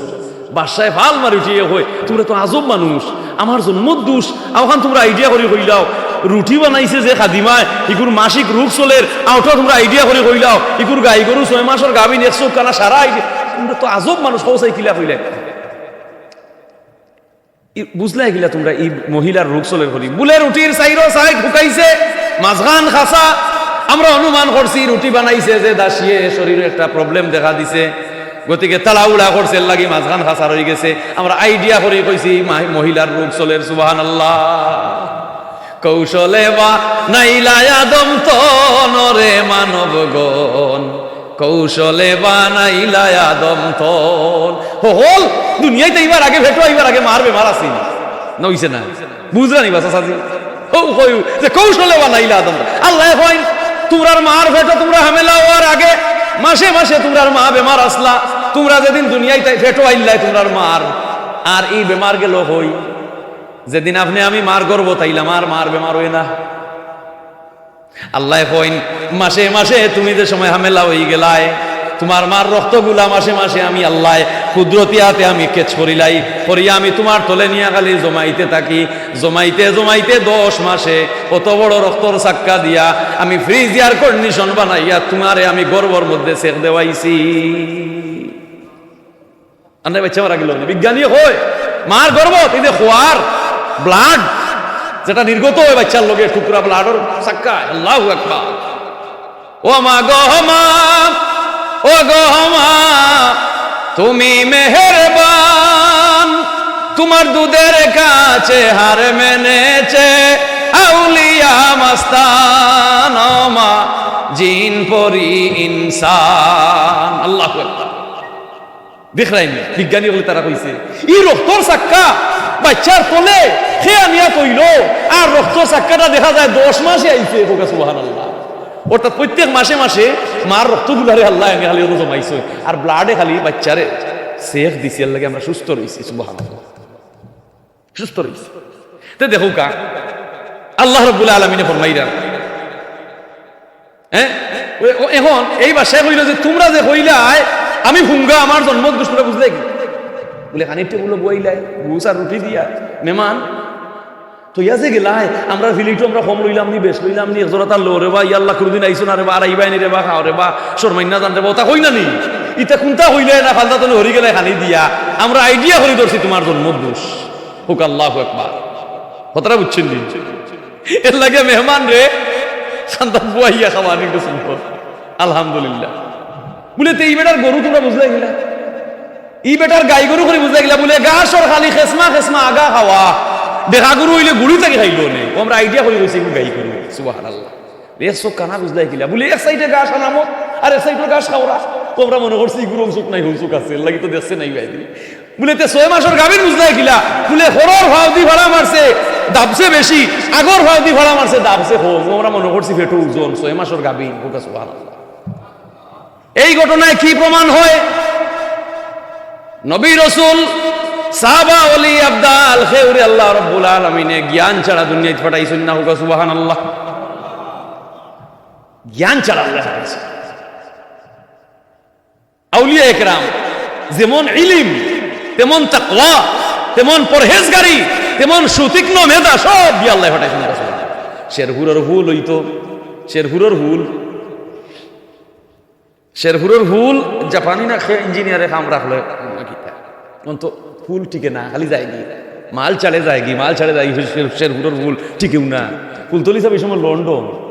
বাদশায় ফাল মারি উঠিয়া কয়, "তুমরা তো আজব মানুষ, আমার জন্মর দোষ, অখান তুমরা আইডিয়া করি কইলাও, রুটি বানাইছে যে খাদিমায়, ইগুর মাসিক রোগ চলের, অউটা তুমরা আইডিয়া করি কইলাও, ইগুর গাই গরু ছয় মাসর গাভিন, এক চউখ কানা, সারা আইডিয়া, তুমরা তো আজব মানুষ, কও চাই কিলা কইলায়।" ই, বুঝলায় কিলা তুমরা ই মহিলার রোগ চলের করি? বুলে রুটির চাইরো সাইড হুকাইছে, মাঝখান খাসা। আমরা অনুমান করছি রুটি বানাইছে যে দাসীয়ে, শরীরো একটা problem দেখা দিছে, গতিকে তাড়াহুড়া করছে, এর লাগি মাঝখান খাসা রইগেছে। আমরা আইডিয়া করি কইছি মা-, মহিলার রোগ চলের। সুবহানাল্লাহ। কৌশলে বানাইলা আদম তন রে মানবগণ, কৌশলে বানাইলা আদম তন। হকল দুনিয়াইত আইবার আগে, পেটো আইবার আগে মার বেমার আছিল না, অইছে না? বুঝরা নি বা চাচাজি? হউ কইউ যে কৌশলে বানাইলা আদম। আল্লায় কইন, তুমরার মার পেটো তুমরা হামেলা অওয়ার আগে মাসে মাসে তুমরার মা বেমার আছলা। তুমরা যেদিন দুনিয়াইত আই-, পেটো আইল্লায় তুমরার মার, আর ই বেমার গেলো কই? যেদিন আপনে আমি মার গর্ভত আইলাম, আর মার বেমার অয় না। আল্লায় কইন, মাসে মাসে তুমি যে সময় হামেলা অইগেলায়, তুমার মার রক্তগুলা মাসে মাসে আমি আল্লায় কুদরতি আতে আমি catch করিলাই, করিয়া আমি তুমার তলে নিয়া খালি জমাইতে থাকি, জমাইতে জমাইতে দশ মাসে অত বড় রক্তর ছাক্কা দিয়া আমি fridge air condition বানাইয়া তুমারে আমি গর্ভর মধ্যে সেক দেওয়াইছি। আন্দাই বাইচ্চা মারা গেলো নি। বিজ্ঞানীয়ে কয়, মার গর্ভত এই যে খোয়ার blood যেটা নির্গত অয় বাইচ্চার লগে, টুকরা blood-র ছাক্কা, আল্লাহু আকবার। ও মা গো মা, ও গো মা, তুমি মেহেরবান, তোমার দুধের কাছে হার মেনেছে আউলিয়া মাস্তান, ও মা জিন পরি ইনসান। আল্লাহু আকবার। দেখরায়নি, বিজ্ঞানী অকলে তারা কইছে, ই রক্তর ছাক্কা বাইচ্চার তলে কে আনিয়া থইলো, আর রক্তর ছাক্কাটা দেখা যায় দশ মাসে আইছে। কউক্কা সুবহানাল্লাহ। অর্থাৎ প্রত্যেক মাসে মাসে মার রক্তগুলারে আল্লায় আনি খালি অত জমাইছে, আর blood-এ খালি বাইচ্চারে সেক দিছে, এর লাগি আমরা সুস্থ রইছি। সুবহানাল্লাহ। সুস্থ রইছে। তে দেখউক্কা, আল্লাহ রাব্বুল আলামিনে ফরমাইরা, হ্যাঁ? ও, ও, এখন এই বাদশায় কইলো যে, "তুমরা যে কইলায় আমি হুঙ্গা, আমার জন্মর দোষ, তুমরা বুঝলায় কি?" বুলে, "খানিকটা বুলে বইলায়, গুস আর রুটি দিয়া, মেহমান তো ইয়া যে গেলায়, আমরা ফিলিটো আমরা কম লইলাম নি, বেশ লইলাম নি, এক জোড়া তার লো রে বা, ইয়া আল্লাহ, কুনুদিন আইছো না রে বা, আর আইবায় নি রে বা, খাও রে বা, শরমাইন না যান রে বা, অতা কই না নি? ইতা কুনটা কইলায় না, ফালতা তনে হরি গেলায় খানি দিয়া, আমরা আইডিয়া করি ধরছি তুমার জন্মর দোষ।" কউক্কা আল্লাহু আকবার। কথাটা বুঝছইন নি? এর লাগি মেহমানরে খান্দাত বওয়াইয়া খাওয়ানি একটু সুন্দর। আলহামদুলিল্লাহ। বুলে, "তে ই বেটার গরু তুমরা বুঝলায় কিলা? ই বেটার গাই গরু করি বুঝলায় কিলা?" বুলে, "ঘাসর খালি খেসমা খেসমা আগা খাওয়া, ডেকা গরু অইলে গুড়ি থাকি খাইলো নে। ও আমরা আইডিয়া করি কইছি, ইগু গাই গরু।" সুবহানাল্লাহ। এক চউখ কানা বুঝলায় কিলা? বুলে, "এক সাইডে ঘাস আলামত, আর এক সাইডে ঘাস খাওরা।" ও আমরা মনো করছি ইগুর অউ চউখ নাই, হউ চউখ আছে, এর লাগি তো দেখছে না ই বাইদি। বুলে, "তে ছয় মাসর গাভীর বুঝলায় কিলা?" বুলে, "হরর ফাও দি ফাড়া মারছে, দাবছে বেশি, আগর ফাও দি ফাড়া মারছে, দাবছে কম।" ও আমরা মনো করছি পেটো ওজন, ছয় মাসর গাভীর। কউক্কা সুবহানাল্লাহ। এই ঘটনায় কি প্রমাণ হয়? নবী রসুল সাহাবা, অলি, আবদাল, কেউরে আল্লাহ রাব্বুল আলামিনে জ্ঞান ছাড়া দুনিয়াত পাঠাইছইন না, কউক্কা সুবহানাল্লাহ। জ্ঞান ছাড়া আল্লায় পাঠাইছইন। আউলিয়া একরাম, যেমন ইলিম, তেমন তাকওয়া, তেমন পরহেজগারি, তেমন সুতীক্ষ্ণ মেধা, সব দিয়া আল্লায় পাঠাইছইন। শেরপুরর ফুল অইতো, শেরপুরর ফুল, শেরপুরর ফুল, জাপানি না খে ইঞ্জিনিয়ারে কাম রাখলে না কিতা? অন তো ফুল টিকে না, খালি যায়গি। মাল ছাড়ে যায়গি, মাল ছাড়ে যায়গি, শের-, শেরপুরর ফুল টিকেউ না। ফুলতলি সাব ই সময় লন্ডন।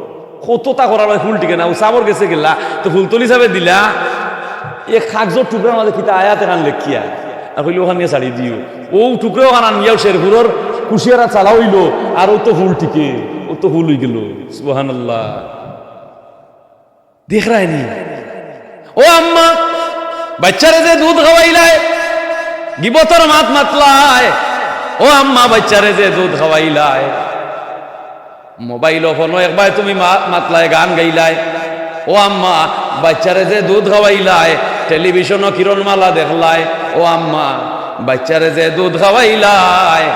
কততা করার বাদে ফুল টিকে না, অউ সাবর গেছে গেলা, তো ফুলতলি সাবে দিলা, এক কাগজর টুকরার মাঝে কিতা আয়াত এখান লেখিয়া, আর কইলো, "ওখান নিয়া ছাড়ি দিও।" অউ টুকরা ওখান আনিয়াউ শেরপুরর কুশিয়ারা চালা অইলো, আর অউ তো ফুল টিকে, অউ তো ফুল অইগেলো। সুবহানাল্লাহ। দেখরায়নি? ও আম্মা, বাইচ্চারে যে দুধ খাওয়াইলায়, গিবতর মাত মাতলায়। ও আম্মা, বাইচ্চারে যে দুধ খাওয়াইলায়, মোবাইলো ফোনো একবায় তুমি মা-, মাতলায়, গান গাইলায়। ও আম্মা, বাইচ্চারে যে দুধ খাওয়াইলায়, টেলিভিশনো কিরণমালা দেখলায়। ও আম্মা, বাইচ্চারে যে দুধ খাওয়াইলায়,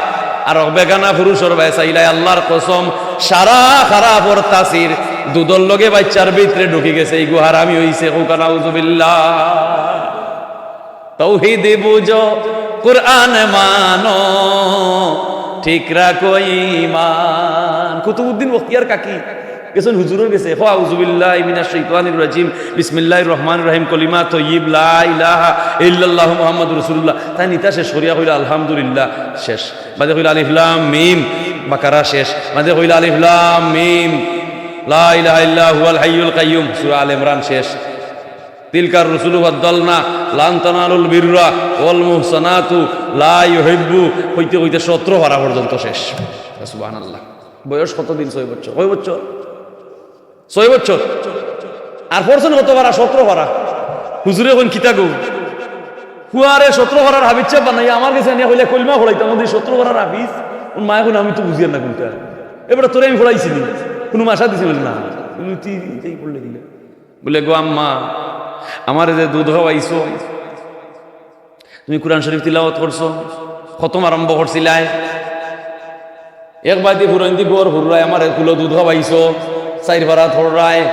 আর অক বেগানা পুরুষর বায় চাইলায়, আল্লার কসম, সারা খারাপর তাসির দুধর লগে বাইচ্চার ভিতরে ঢুকি গেছে, ইগু হারামি অইছে, কউক্কা নাউজুবিল্লাহ। তৌহিদ বুঝো, কুরআন মানো, ঠিক রাখো ঈমান। কুতুবউদ্দিন বখতিয়ার কাকি গেছইন হুজুরর গেছে, কও, "আউযুবিল্লাহি মিনাশ শাইতানির রাজিম, বিসমিল্লাহির রহমানির রহিম, কলিমা তয়্যিব, লা ইলাহা ইল্লাল্লাহু মুহাম্মাদুর রাসূলুল্লাহ।" তাইন ইতা শেষ করিয়া কইলা, "আলহামদুলিল্লাহ।" শেষ। বাদে কইলা, "আলিফ লাম মিম, বাকারা।" শেষ। বাদে কইলা, "আলিফ লাম মিম, লা ইলাহা ইল্লা হুয়াল হাইয়ুল কাইয়ুম।" সূরা আলে ইমরান। শেষ। "তিলকার রুসুলু ফাদ্দালনা, লান তানালুল বিররা ওয়াল মুহসানাতু লা ইউহিব্বু" কইতে কইতে সতরো পারা পর্যন্ত শেষ। সুবহানাল্লাহ। বয়স কতদিন? ছয় বছর। কয় বছর? ছয় বছর। আর পড়ছইন কত পারা? সতরো পারা। হুজুরে কইন, "কিতা গো? ফুয়ারে সতরো পারার হাফিজ সাব বানাইয়া আমার গেছে আনিয়া কইলা কলমা পড়াইতাম, অদি সতরো পারার হাফিজ?" অন মায়ে কইন, "আমি তো বুঝিয়ার না কুনটা। এবারে তোরে আমি পড়াইছি নি? কুনু মাসা দিছি?" বলে, "না।" বলে, "তুই ইতাই পড়লে কিলা?" বলে, "গো আম্মা, আমারে যে দুধ খাওয়াইছো, তুমি কুরআন শরীফ তিলাওয়াত করছো, খতম আরম্ভ করছিলায়, এক বালতি ফুরাইন্দি গড় হুররায়, আমারে কুলো দুধ খাওয়াইছো, চাইর পারা পড়রায়,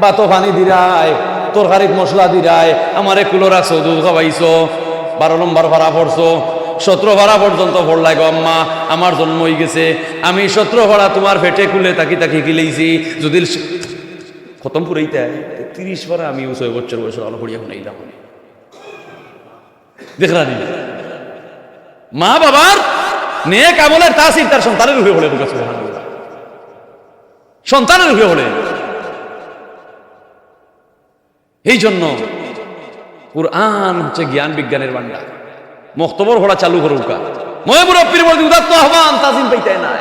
ভাতো পানি দিরায়, তরকারিত মশলা দিরায়, আমারে কুলো রাখছো, দুধ খাওয়াইছো, বারো নম্বর পারা পড়ছো, সতরো পারা পর্যন্ত পড়লায় গো আম্মা, আমার জন্ম অইগেছে, আমি সতরো পারা তুমার পেটে কুলে থাকি থাকি কিলাইছি, যদি খতম ফুরাইতায়, তিরিশ পারা আমি অউ ছয় বছর বয়সর আলো পড়িয়া হুনাইলাম।" দেখরানি? মা বাবার নেক আমলের তাসির তার সন্তানের উপরে পড়ে, বলুন সুবহানাল্লাহ। সন্তানের উপরে পড়ে। এই জন্য কুরআন হচ্ছে জ্ঞান বিজ্ঞানের ভান্ডার। মক্তবর পড়া চালু করউক্কা। ময় মুরব্বির প্রতি উদাত্ত আহ্বান, তাজিম পাইতায় নায়।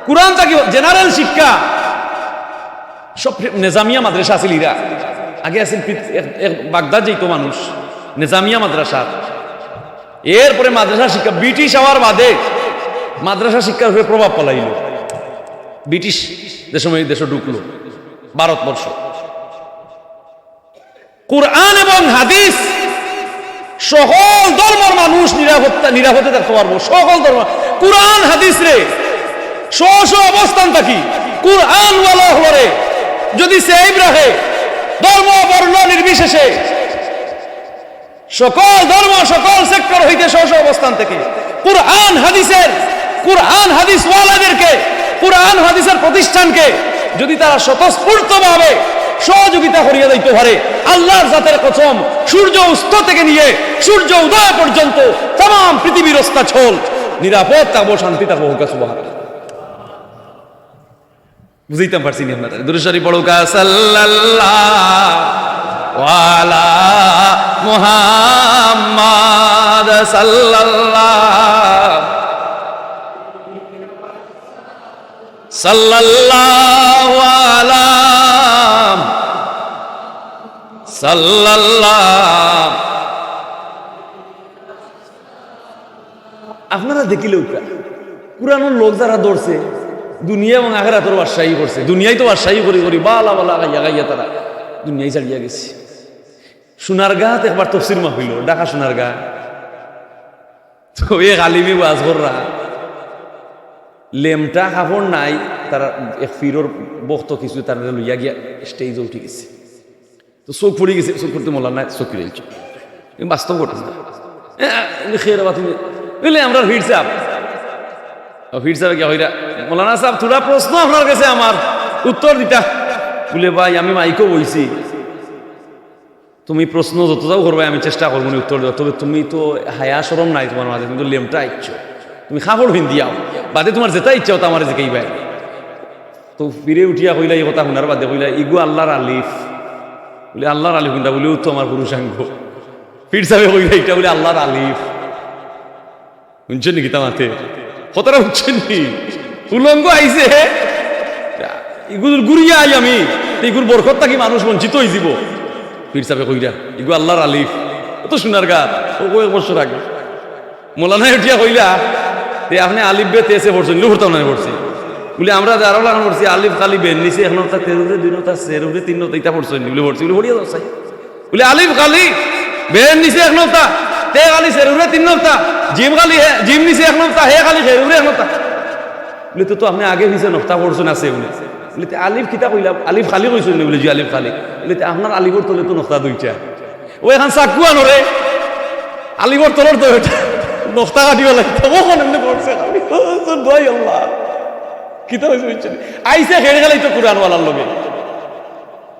কুরআন থাকি general শিক্ষা, সব নিজামিয়া মাদ্রাসা আছিল ইরা। আগে আছিল পি-, এক, এক বাগদাদ যাইতো মানুষ, নিজামিয়া মাদ্রাসা। এরপরে মাদ্রাসা শিক্ষা, ব্রিটিশ আওয়ার বাদে মাদ্রাসা শিক্ষার উপরে প্রভাব ফালাইলো। ব্রিটিশ যে সময় দেশো ঢুকলো, ভারতবর্ষ। কুরআন এবং হাদিস সকল ধর্মর মানুষ নিরাপত্তা, নিরাপদে থাকতো পারবো। সকল ধর্ম, কুরআন হাদিসরে স্ব স্ব অবস্থান থাকি কুরআনওয়ালা অকলরে যদি safe রাখে, ধর্ম বর্ণ নির্বিশেষে, সকল ধর্ম, সকল sector হইতে স্ব স্ব অবস্থান থেকে কুরআন হাদিসের, কুরআন হাদিসওয়ালাদেরকে, কুরআন হাদিসের প্রতিষ্ঠানকে যদি তারা স্বতঃস্ফূর্তভাবে সহযোগিতা করিয়া যাইতে পারে, আল্লাহর জাতের কসম, সূর্য অস্ত থেকে নিয়ে সূর্য উদয় পর্যন্ত তামাম পৃথিবীর অস্তাচল নিরাপদ থাকবো, শান্তি থাকবো। কউক্কা সুবহানাল্লাহ। বুঝাইতাম পারছি নি আপনারারে? দুরূদ শরীফ পড়উক্কা, সাল্লাল্লাহু আলা মুহাম্মাদ, সাল্লাল্লাহু, সাল্লাল্লাহু আলা, সাল্লাল্লাহু। আপনারা দেখিলেউক্কা, কুরআনর লগ যারা ধরছে, দুনিয়া এবং আখেরাতর বাদশাহী করছে। দুনিয়ায় তো বাদশাহী করি করি বালা বালা খাইয়া খাইয়া তারা দুনিয়ায় ছাড়িয়া গেছে। সোনারগাঁত একবার তফসির মাহফিল অয়, ঢাকা সোনারগাঁ। তো এক আলিমে ওয়াজ কররা, লেমটা কাপড় নাই, তার এক পীরর ভক্ত কিছু তারা লইয়া গিয়া স্টেজে উঠি গেছে। তো চউখ পড়ি গেছে, চউখ পড়তে মৌলানায় চউখ ফিরাইছে। এই বাস্তব ঘটনা। এ, এ, খেয়ে বাতি নেই। বুলে, "আমরা পীর সাহেব।" ও পীর সাহেব গিয়া কইরা, "মৌলানা সাহেব, থুড়া প্রশ্ন আপনার কাছে আমার, উত্তর দিতা।" বুলে, "ভাই, আমি মাইকো বইছি, তুমি প্রশ্ন যত যাও করবায়, আমি চেষ্টা করবো নি উত্তর দেওয়ার, তবে তুমি তো হায়া শরম নাই তোমার মাঝে, তুমি তো লেমটা আইছো, তুমি কাপড় পিন্দিয়া আও, বাদে তোমার যেটা ইচ্ছা অতা আমারে জিকাইবায়।" তো পীরে উঠিয়া কইলা, এই কথা হুনার বাদে কইলা, "ইগু আল্লার আলিফ।" বুলে, "আল্লার আলিফ কুনটা?" বুলে, "অউ তো আমার পুরুষাঙ্গ।" পীর সাহেবে কইলা, "ইটা বুলে আল্লার আলিফ।" হুনছইন নি কিতা মাতে? কথাটা হুনছইন নি? উলঙ্গ আইছে হে। ইগুর গুরিয়া আই আমি, ইগুর বরকত থাকি মানুষ বঞ্চিত অইযিবো। পীর সাহেবে কইরা, "ইগু আল্লার আলিফ।" অত সোনার গাছ, অউ কয়েক বছর আগে। মৌলানায় উঠিয়া কইলা, "তে আপনে আলিফ বে তে সে পড়ছইন নি?" বুলে, "পড়তাম না, পড়ছি।" বুলে, "আমরা যে আরো লাখান পড়ছি, আলিফ খালি বের নিচে এক নক্তা, তের উপরে দুই নক্তা, সের উপরে তিন নক্তা, ইটা পড়ছইন নি?" বুলে, "পড়ছি।" বুলে, "পড়িয়া যাও চাই।" বুলে, "আলিফ খালি বের নিচে এক নক্তা, তে খালি সের উপরে তিন নক্তা, জিম খালি হে, জিম নিচে এক নক্তা, হে খালি সের উপরে এক নক্তা।" বুলে, "তো, তো আপনে আগে পিছে নক্তা পড়ছইন আছে?" বুলে, বুলে, "তে আলিফ কিতা কইলাম? আলিফ খালি কইছইন নি?" বুলে, "জি, আলিফ খালি।" বুলে, "তে আপনার আলিফর তলে তো নক্তা দুইটা।" অউ এখান চাক্কু আনরে, আলিফর তলর তো এটা নক্তা কাটিবা লাগতো, অখন এমনে পড়ছে খালি। ও, তো দোয়াই আল্লাহ। কিতা অইছে বুঝছইন নি? আইছে খেড়ে খেলাই তো কুরআনওয়ালার লগে।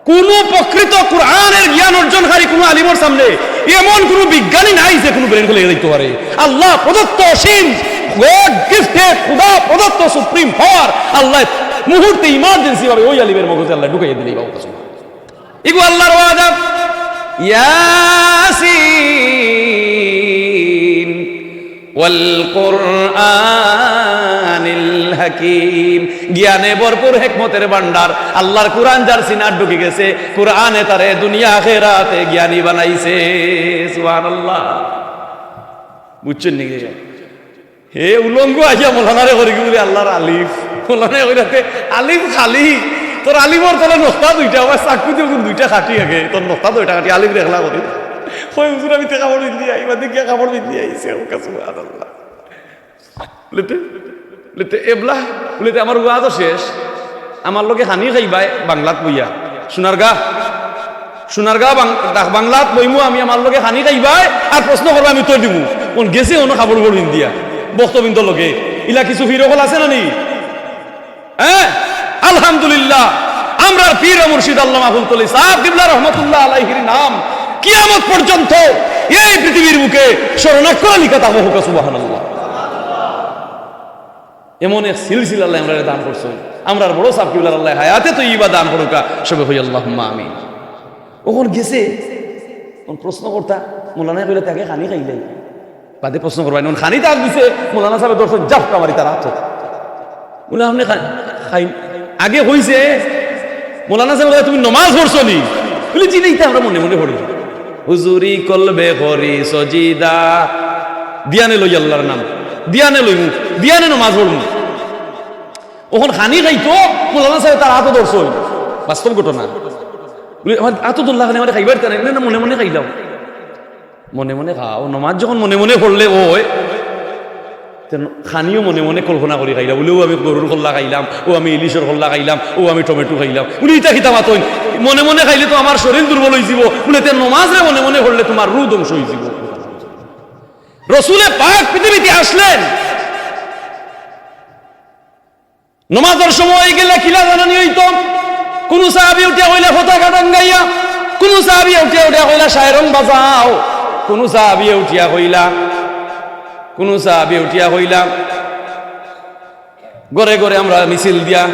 কুনু প্রকৃত কুরআনের জ্ঞান অর্জনকারী কুনু আলিমর সামনে এমন কুনু বিজ্ঞানী নাই যে কুনু ব্রেন খুলে যাইতে পারে। আল্লাহ প্রদত্ত অসীম, God gifted, খুদা প্রদত্ত সুপ্রিম পাওয়ার, আল্লায় মুহূর্তে ইমার্জেন্সি ভাবে অউ আলিমের মগজে আল্লায় ঢুকাইয়া দিলে বাবু কাছে। ইগু আল্লার ওয়াদা। ইয়াসিন ওয়াল কুরআনিল হাকিম। জ্ঞানে ভরপুর, হেকমতের ভান্ডার। আল্লার কুরআন যার সিনাত ঢুকি গেছে, কুরআনে তারে দুনিয়া আখেরাতে জ্ঞানী বানাইছে। সুবহানাল্লাহ। বুঝছইন নি? হে উলঙ্গ আইয়া মৌলানারে করি কি বুলে আল্লার আলিফ। মৌলানায় কইরা, "তে আলিফ খালি, তোর আলিফর তলে নক্তা দুইটা, আবার চাক্কু দিয়া কুন দুইটা কাটি আগে, তোর নক্তা দুইটা কাটি, আলিফ দেখলা করি।" কই, "হুজুর, আমি তে কাপড় পিন্দি আই, বাদে গিয়া কাপড় পিন্দি আইছে।" ও কাছে, সুবহানাল্লাহ। বুলে, "তে, বুলে, তে এবলা, বুলে, তে আমার ওয়াজও শেষ, আমার লগে খানি খাইবায় বাংলাত বইয়া, সোনারগাঁ।" সোনারগাঁ বাং-, ডাক বাংলাত বইমু আমি, আমার লগে খানি খাইবায় আর প্রশ্ন করবায়, আমি উত্তর দিমু। অখন গেছে অনো কাপড় উপর পিন্দিয়া, ভক্তবৃন্দর লগে। ইলা কিছু পীর অকল আছে না নি? হ্যাঁ? আলহামদুলিল্লাহ, আমরার পীর ও মুর্শিদ আল্লামা ফুলতলি সাহেব কিবলা রহমতুল্লাহ আলাইহির নাম কিয়ামত পর্যন্ত এই পৃথিবীর বুকে স্মরণাক্ষরে লিখা থাকবো। কউক্কা সুবহানাল্লাহ। এমন এক সিলসিলা আল্লায় আমরারে দান করছইন। আমরার বড় সাব কিবলার আল্লায় হায়াতে তৈয়বা দান করউক্কা। সবে কই আল্লাহুম্মা আমিন। অখন গেছে, অখন প্রশ্ন করতা, মৌলানায় কইলা, "তে আগে খানি খাইলে।" বাদে প্রশ্ন করবা, অখন খানি তার দিছে, মৌলানা সাবে ধরছইন, জাপটা মারি তার আতো। বুলে, "আপনে খা-, খাই-, আগে কইছে, মৌলানা সাবে কইলা, 'তুমি নমাজ পড়ছো নি?' বুলে, 'জি না, ইতা আমরা মনে মনে পড়ি।' হুজুরি কলবে করি সজিদা, ধিয়ানে লই আল্লার নাম, ধিয়ানে লইমু, ধিয়ানে নমাজ পড়মু। অখন খানি খাইতো, মৌলানা সাবে তার আতো ধরছইন। বাস্তব ঘটনা। বুলে, 'আমার আতো ধরলা কেনে, আমারে খাইবার দিতা নায়।' 'না, না, মনে মনে খাইলাম।' মনে মনে খাও, নমাজ যখন মনে মনে পড়লে অয়, তে খানিও মনে মনে কল্পনা করি খাইলা। বুলে, "অউ আমি গরুর কল্লা খাইলাম, অউ আমি ইলিশর কল্লা খাইলাম, অউ আমি টমেটো খাইলাম।" বুলে, "ইতা কিতা মাতইন? মনে মনে খাইলে তো আমার শরীর দুর্বল অইযিবো।" বুলে, "তে নমাজরে মনে মনে পড়লে তুমার রুহ ধ্বংস অইযিবো।" রসুলে পাক পৃথিবীতে আসলেন, নমাজর সময় অইগেলে কিলা জানানি অইতো? কুনু সাহাবি উঠিয়া কইলা পতাকা টাঙ্গাইয়া, কুনু সাহাবি উঠিয়া উঠিয়া কইলা সায়রং বাজাও, কুনু সাহাবি উঠিয়া কইলা, কুনু সাহাবি উঠিয়া কইলা ঘরে ঘরে আমরা মিছিল দিয়া,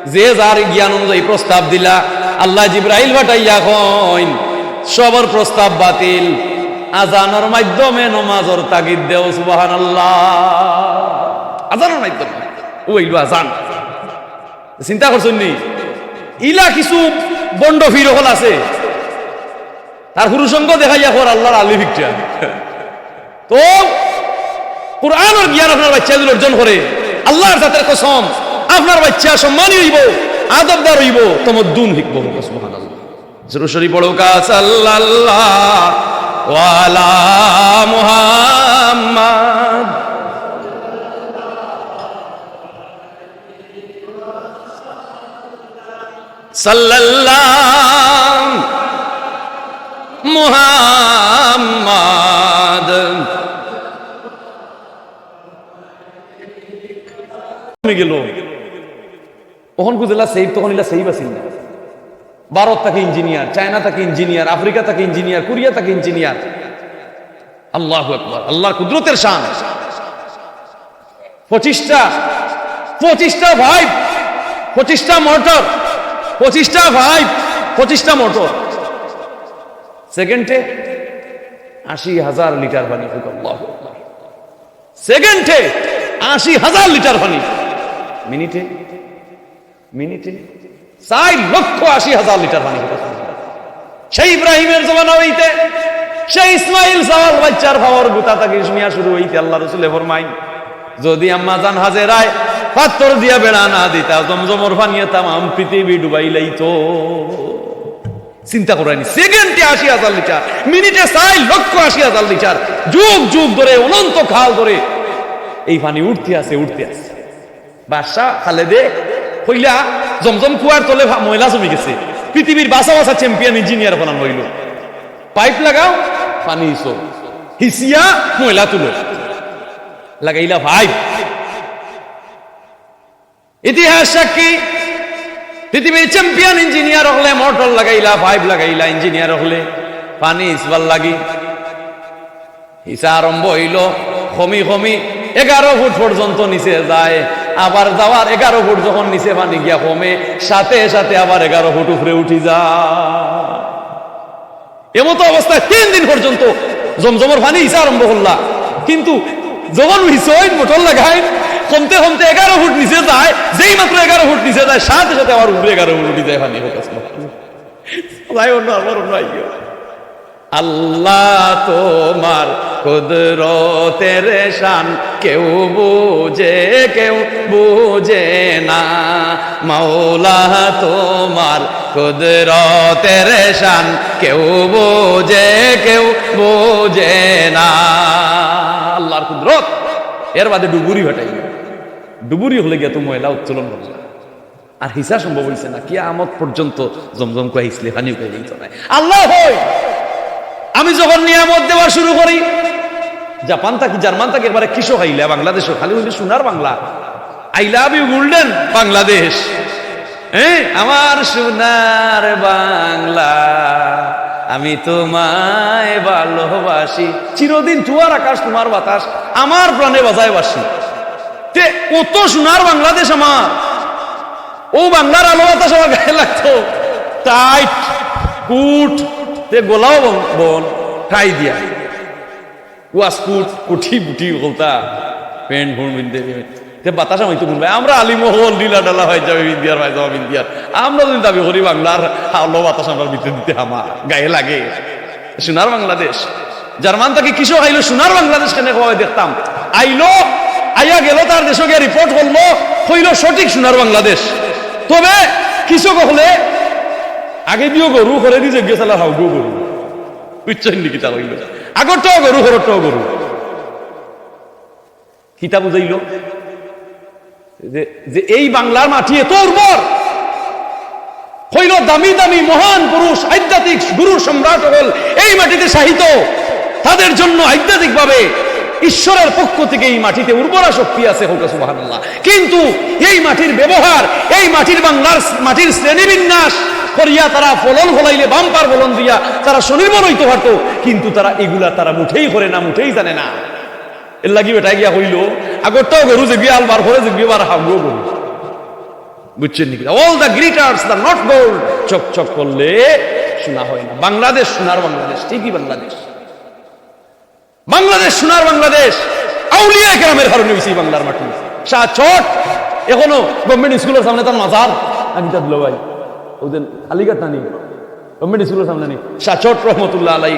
যে যার জ্ঞান অনুযায়ী প্রস্তাব দিলা, আল্লায় জিব্রাইল পাঠাইয়া কইন, "সবর প্রস্তাব বাতিল, আজানর মাধ্যমে নমাজর তাগিদ দেও।" সুবহানাল্লাহ। আজানর মাধ্যমে। অউ অইলো আজান। চিন্তা করছইন নি? ইলা কিছু ভন্ড পীর অকল আছে, তার পুরুষাঙ্গ দেখাইয়া কর আল্লার আলিফ একটা। তো কুরআনর জ্ঞান আপনার বাইচ্চায় যদি অর্জন করে, আল্লার জাতের কসম, আপনার বাইচ্চা সম্মানী অইবো, আদবদার অইবো, তমদ্দুন হিকবো। সুবহানাল্লাহ। জোরে শরীফ পড়ো কা, সাল্লাল্লাহু আলা মুহাম্মাদ। সাল্লাল্লাহু মুহাম্মদ। কমে গেল। অখন কুজেলা সেভ, তখন ইলা সেভ আছিল না। ভারত থাকি ইঞ্জিনিয়ার, চায়না থাকি ইঞ্জিনিয়ার, আফ্রিকা থাকি ইঞ্জিনিয়ার, কোরিয়া থাকি ইঞ্জিনিয়ার। আল্লাহু আকবার, আল্লাহর কুদরতের শান। পঁচিশটা, পঁচিশটা পাইপ, পঁচিশটা মোটর, পঁচিশটা পাইপ, পঁচিশটা মোটর। সেকেন্ডে আশি হাজার লিটার পানি। আল্লাহু আকবার। সেকেন্ডে আশি হাজার লিটার পানি। মিনিটে, মিনিটে চাইর লক্ষ আশি হাজার লিটার পানি। সেই ইব্রাহিমের জমানা অইতে, সেই ইসমাইল চাওয়াল বাইচ্চার পাওর গুতা থাকি শুনিয়া শুরু অইতে আল্লাহ রসুলে ফরমাইন, যদি আম্মা জান হাজেরায় পাত্থর দিয়া বেড়া না দিতা, জমজমর পানিয়ে তামাম পৃথিবী ডুবাইলাইতো। চিন্তা করইন নি, সেকেন্ডে আশি হাজার লিটার, মিনিটে চাইর লক্ষ আশি হাজার লিটার, যুগ যুগ ধরে, অনন্ত কাল ধরে এই পানি উঠতে আছে, উঠতে আছে। বাদশা খালেদে কইলা, জমজম কুয়ার তলে ফা-, ময়লা জমি গেছে। পৃথিবীর বাছা বাছা চ্যাম্পিয়ন ইঞ্জিনিয়ার বানান অইলো। পাইপ লাগাও, পানি ইসো, হিসিয়া ময়লা তুলো। লাগাইলা পাইপ। ইতিহাস সাক্ষী, পৃথিবীর চ্যাম্পিয়ন ইঞ্জিনিয়ার অকলে মোটর লাগাইলা, পাইপ লাগাইলা, ইঞ্জিনিয়ার অকলে পানি ইসবার লাগি। হিসা আরম্ভ অইলো, কমি কমি এগারো ফুট পর্যন্ত নিচে যায়, আবার যাওয়ার এগারো ফুট যখন নিচে পানি গিয়া কমে, সাথে সাথে আবার এগারো ফুট উপরে উঠি যায়। এমতো অবস্থায় তিন দিন পর্যন্ত জমজমর পানি হিসা আরম্ভ করলা, কিন্তু যখন হিসইন মোটর লাগাইন, কমতে কমতে এগারো ফুট নিচে যায়, যেই মাত্র এগারো ফুট নিচে যায়, সাথে সাথে আবার উপরে এগারো ফুট উঠি যায় পানি। হোক আসলে ভাই, অন্য আবার অন্য আইও। আল্লাহ তোমার কুদরতের শান কেউ বুঝে, কেউ বুঝে না। মাওলা তোমার কুদরতের শান কেউ বুঝে, কেউ বুঝে না। আল্লাহর কুদরত। এর বাদে ডুবুরি ফাটাইল, ডুবুরি অকলে গিয়া তো ময়লা উত্তোলন করলা। আর হিসা সম্ভব অইছে না, কিয়ামত পর্যন্ত জমজম কুয়া হিসলে পানি উঠাই দিত নায়। আল্লাহ হই, আমি যখন নিয়ামত দেওয়া শুরু করি, জাপান থাকি, জার্মান থাকি একবারে কিসো খাইলা, বাংলাদেশো খালি অইলে সোনার Bangla, I love you golden Bangladesh. হ্যাঁ, আমার সোনার বাংলা, আমি তোমায় ভালোবাসি, চিরদিন তুয়ার আকাশ তোমার বাতাস, আমার প্রাণে বাজায় বাঁশি। তে অত সোনার বাংলাদেশ আমার, অউ বাংলার আলো বাতাস আমার গায়ে লাগতো, টাইট কুট, তে গলাও বন, বন, টাই দিয়া, ওয়াস কুট, কুটি বুটি বলতা, প্যান্ট ফুন পিনতে, তে বাতাস আমি তো বুলবে, আমরা আলিম অকল ঢিলা ঢালা পায়জামা পিন্দিয়ার, পায়জামা পিন্দিয়ার, আমরা যদি দাবি করি বাংলার আলো বাতাস আমরার ভিতরে দিতে আমার গায়ে লাগে। সোনার বাংলাদেশ। জার্মান থাকি কিসো খাইলো, সোনার বাংলাদেশ কেনে কওয়া অয় দেখতাম। আইলো, আইয়া গেল, তার দেশো গিয়া রিপোর্ট করলো, কইলো সঠিক সোনার বাংলাদেশ। তবে কিসো কইলে, আগে দিও গরু, করে দি যেগিয়ে চালা হাউগো গরু। বুঝছইন নি কিতা কইলো? আগরটাও গরু, হরটাও গরু। কিতা বুঝাইল? যে, যে এই বাংলার মাটি এত উর্বর, হইল দামি দামি মহান পুরুষ, আধ্যাত্মিক গুরু সম্রাট অকল এই মাটিতে শায়িত। তাদের জন্য আধ্যাত্মিকভাবে ঈশ্বরের পক্ষ থেকে এই মাটিতে উর্বরা শক্তি আছে, হোক সুবহানাল্লাহ। কিন্তু এই মাটির ব্যবহার, এই মাটির বাংলার মাটির শ্রেণীবিন্যাস করিয়া তারা ফলন ফলাইলে বাম্পার ফলন দিয়া তারা স্বনির্ভর হইতে পারতো, কিন্তু তারা এগুলা তারা মুঠেই করে না, মুঠেই জানে না। এর লাগি বেটায় গিয়া কইল, আগরটাও গরু, যেগিয়ে আলবার করে, যেগিয়ে বার হাগুও গরু। বুঝছেন নাকি? All the glitters, the not gold। চকচক করলে সোনা হয় না। বাংলাদেশ সোনার বাংলাদেশ, ঠিকই বাংলাদেশ। বাংলাদেশ সোনার বাংলাদেশ। আউলিয়া কেরামের কারণে হইছে এই বাংলার মাটি। শাহ চট, এখনো গভর্নমেন্ট স্কুলের সামনে তার মাজার। আমি তা দিল ভাই, ওদের কালীঘাট নানি, গভর্নমেন্ট স্কুলের সামনে নি, শাহ চট রহমতুল্লাহ আলাই।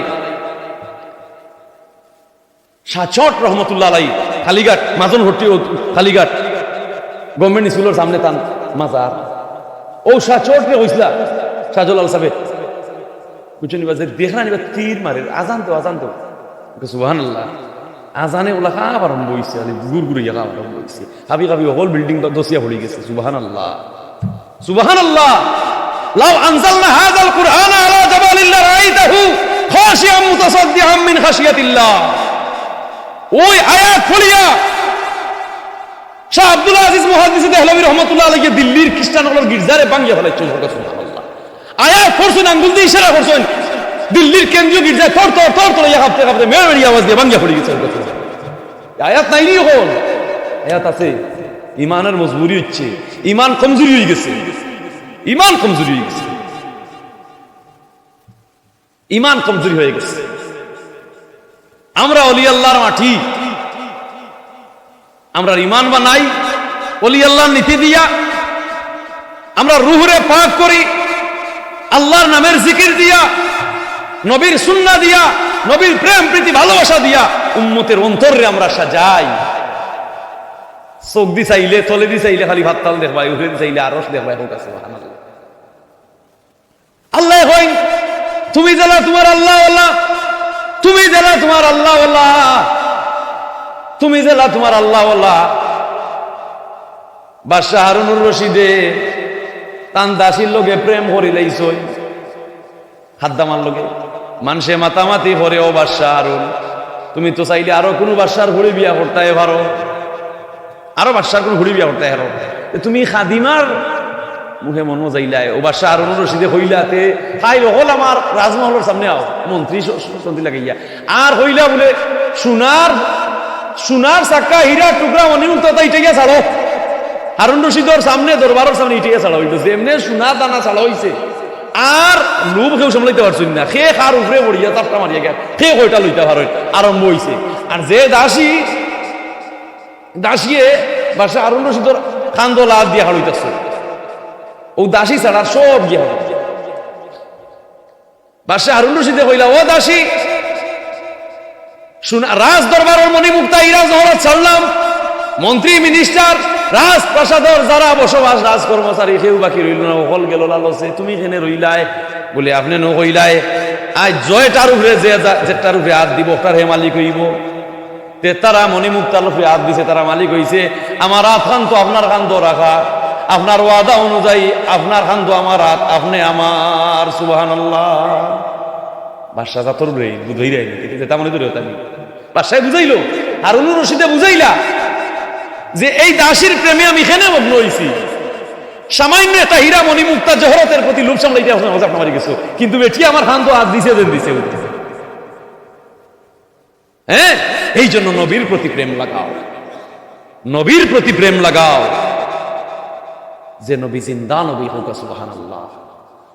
শাহ চট রহমতুল্লাহ আলাই, কালীঘাট, মাজন ভর্তি ও কালীঘাট, গভর্নমেন্ট স্কুলের সামনে তান মাজার। ও শাহ চট রে কইছিলা, শাহজালাল সাহেব, বুঝছেন নিবা, যে দেখরা নিবা তীর মারের, আজান দেও, আজান দেও। সুবহানাল্লাহ। আজানে ওলা কাপ আরম্ভ হইছে, আরে গুড় গুড়ে ইয়া কাপ আরম্ভ হইছে। কাপি কাপি হকল বিল্ডিং দসিয়া পড়ি গেছে। সুবহানাল্লাহ। সুবহানাল্লাহ। লাউ আনজালনা হাযাল কুরআনা আলা জাবালিন লারাআইতাহু খাশিআম মুতাসাদ্দিআম মিন খাশিয়াতিল্লাহ। ওই আয়াত পড়িয়া শাহ আব্দুল আজিজ মুহাদ্দিসে দেহলভী রহমতুল্লাহ আলাইহি দিল্লির খ্রিস্টান অকলর গির্জারে ভাঙ্গিয়া ফালাইছইন। সুবহানাল্লাহ। আয়াত পড়ছইন, আঙ্গুল দিয়া ইশারা করছইন, দিল্লির কেন্দ্রীয় গির্জায় তর তর তর তর ইয়া কাঁপতে কাঁপতে মেড়মেড়ি আওয়াজ দিয়া ভাঙ্গিয়া পড়ি গেছে। আয়াত নাইনি অখন? আয়াত আছে। ইমানর মজবুরি অইছে, ইমান কমজুরি অইগেছে, ইমান কমজুরি অইগেছে, ইমান কমজুরি অইগেছে। আমরা অলি আল্লাহর মাটি, আমরার ইমান বানাই অলি আল্লাহর নীতি দিয়া, আমরা রুহরে পাক করি আল্লাহর নামের জিকির দিয়া, নবীর সুন্নাহ দিয়া, নবীর প্রেম প্রীতি ভালোবাসা দিয়া উম্মতের অন্তররে আমরা সাজাই। চউখদি চাইলে, তলেদি চাইলে খালি পাতাল দেখবায়, উপরেদি চাইলে আরশ দেখবায়। কউক্কা সুবহানাল্লাহ। আল্লায় কইন, "তুমি যেলা তুমার আল্লাহ ওয়ালা, তুমি যেলা তুমার আল্লাহ ওয়ালা, তুমি যেলা তুমার আল্লাহ ওয়ালা।" বাদশা হারুনুর রশিদে তান দাসীর লগে প্রেম করিলাইছইন, খাদ্দামার লগে। মানষে মাতামাতি করে, "ও বাদশা হারুন, তুমি তো চাইলে আরো কুনু বাদশার ফুড়ি বিয়া করতায় পারো।" আরো বাদশার কুনু ফুড়ি বিয়া করতায় পারো। তে তুমি খাদিমার মুখে মনো যাইলায়, অউ বাদশা হারুনুর রশিদে কইলা, তে কাইল অকল আমার রাজমহলর সামনে আও, মন্ত্রী স-, স-, সন্ত্রী লাগাইয়া। আর কইলা বুলে, "সোনার, সোনার চাক্কা, হীরার টুকরা, মণিমুক্তা ইটা ইটাইয়া ছাড়ো।" হারুন রশিদর সামনে, দরবারর সামনে ইটাইয়া ছাড়া অইলো, যেমনে সোনা দানা ছাড়া অইছে। আর লোভ কেউ সামলাইতা পারছইন না, কে কার উপরে পড়িয়া চাপটা মারিয়া গেল, কে কয়টা লইতা পারইন, আরম্ভ অইছে। আর যে দাসী দাসীয়ে বাদশা হারুন রশিদর কান্দো লাত দিয়া হারইতাছে। অউ দাসী ছাড়া সব গিয়া হারইছে। বাদশা হারুন রশিদে কইলা, "ও দাসী, সোনা, রাজ দরবারর মণিমুক্তা হীরা জহরত ছাড়লাম, মন্ত্রী, মিনিস্টার, রাজপ্রাসাদর যারা বসবাস, রাজকর্মচারী, কেউ বাকি রইলো না, হকল গেলো লালচে, তুমি কেনে রইলায়?" বুলে, "আপনে নু কইলায়, আইজ যেটার উপরে যে যা-, যেটার উপরে আত দিবো, অটার হে মালিক অইবো।" তে তারা মণিমুক্তার উপরে আত দিছে, তারা মালিক অইছে। আমার আতখান তো আপনার কান্দো রাখা, আপনার ওয়াদা অনুযায়ী আপনার কান্দো আমার আত, আপনে আমার। সুবহানাল্লাহ। বাদশা জাতর রে, বুঝাই রে, যেটা মনে ধরে ওটা নি। বাদশায় বুঝাইলো, হারুনুর রশিদে বুঝাইলা যে এই দাসীর প্রেমে আমি কেনে মগ্ন অইছি। সামান্য একটা হীরা মণিমুক্তা জহরতের প্রতি লোভ সামলাইতে আপনার মজা মারি গেছো, কিন্তু বেটি আমার কান্দো আত দিছে, যেন দিছে। হ্যাঁ, এই জন্য নবীর প্রতি প্রেম লাগাও, নবীর প্রতি প্রেম লাগাও। যে নবী জিন্দা নবী, কউক্কা সুবহানাল্লাহ।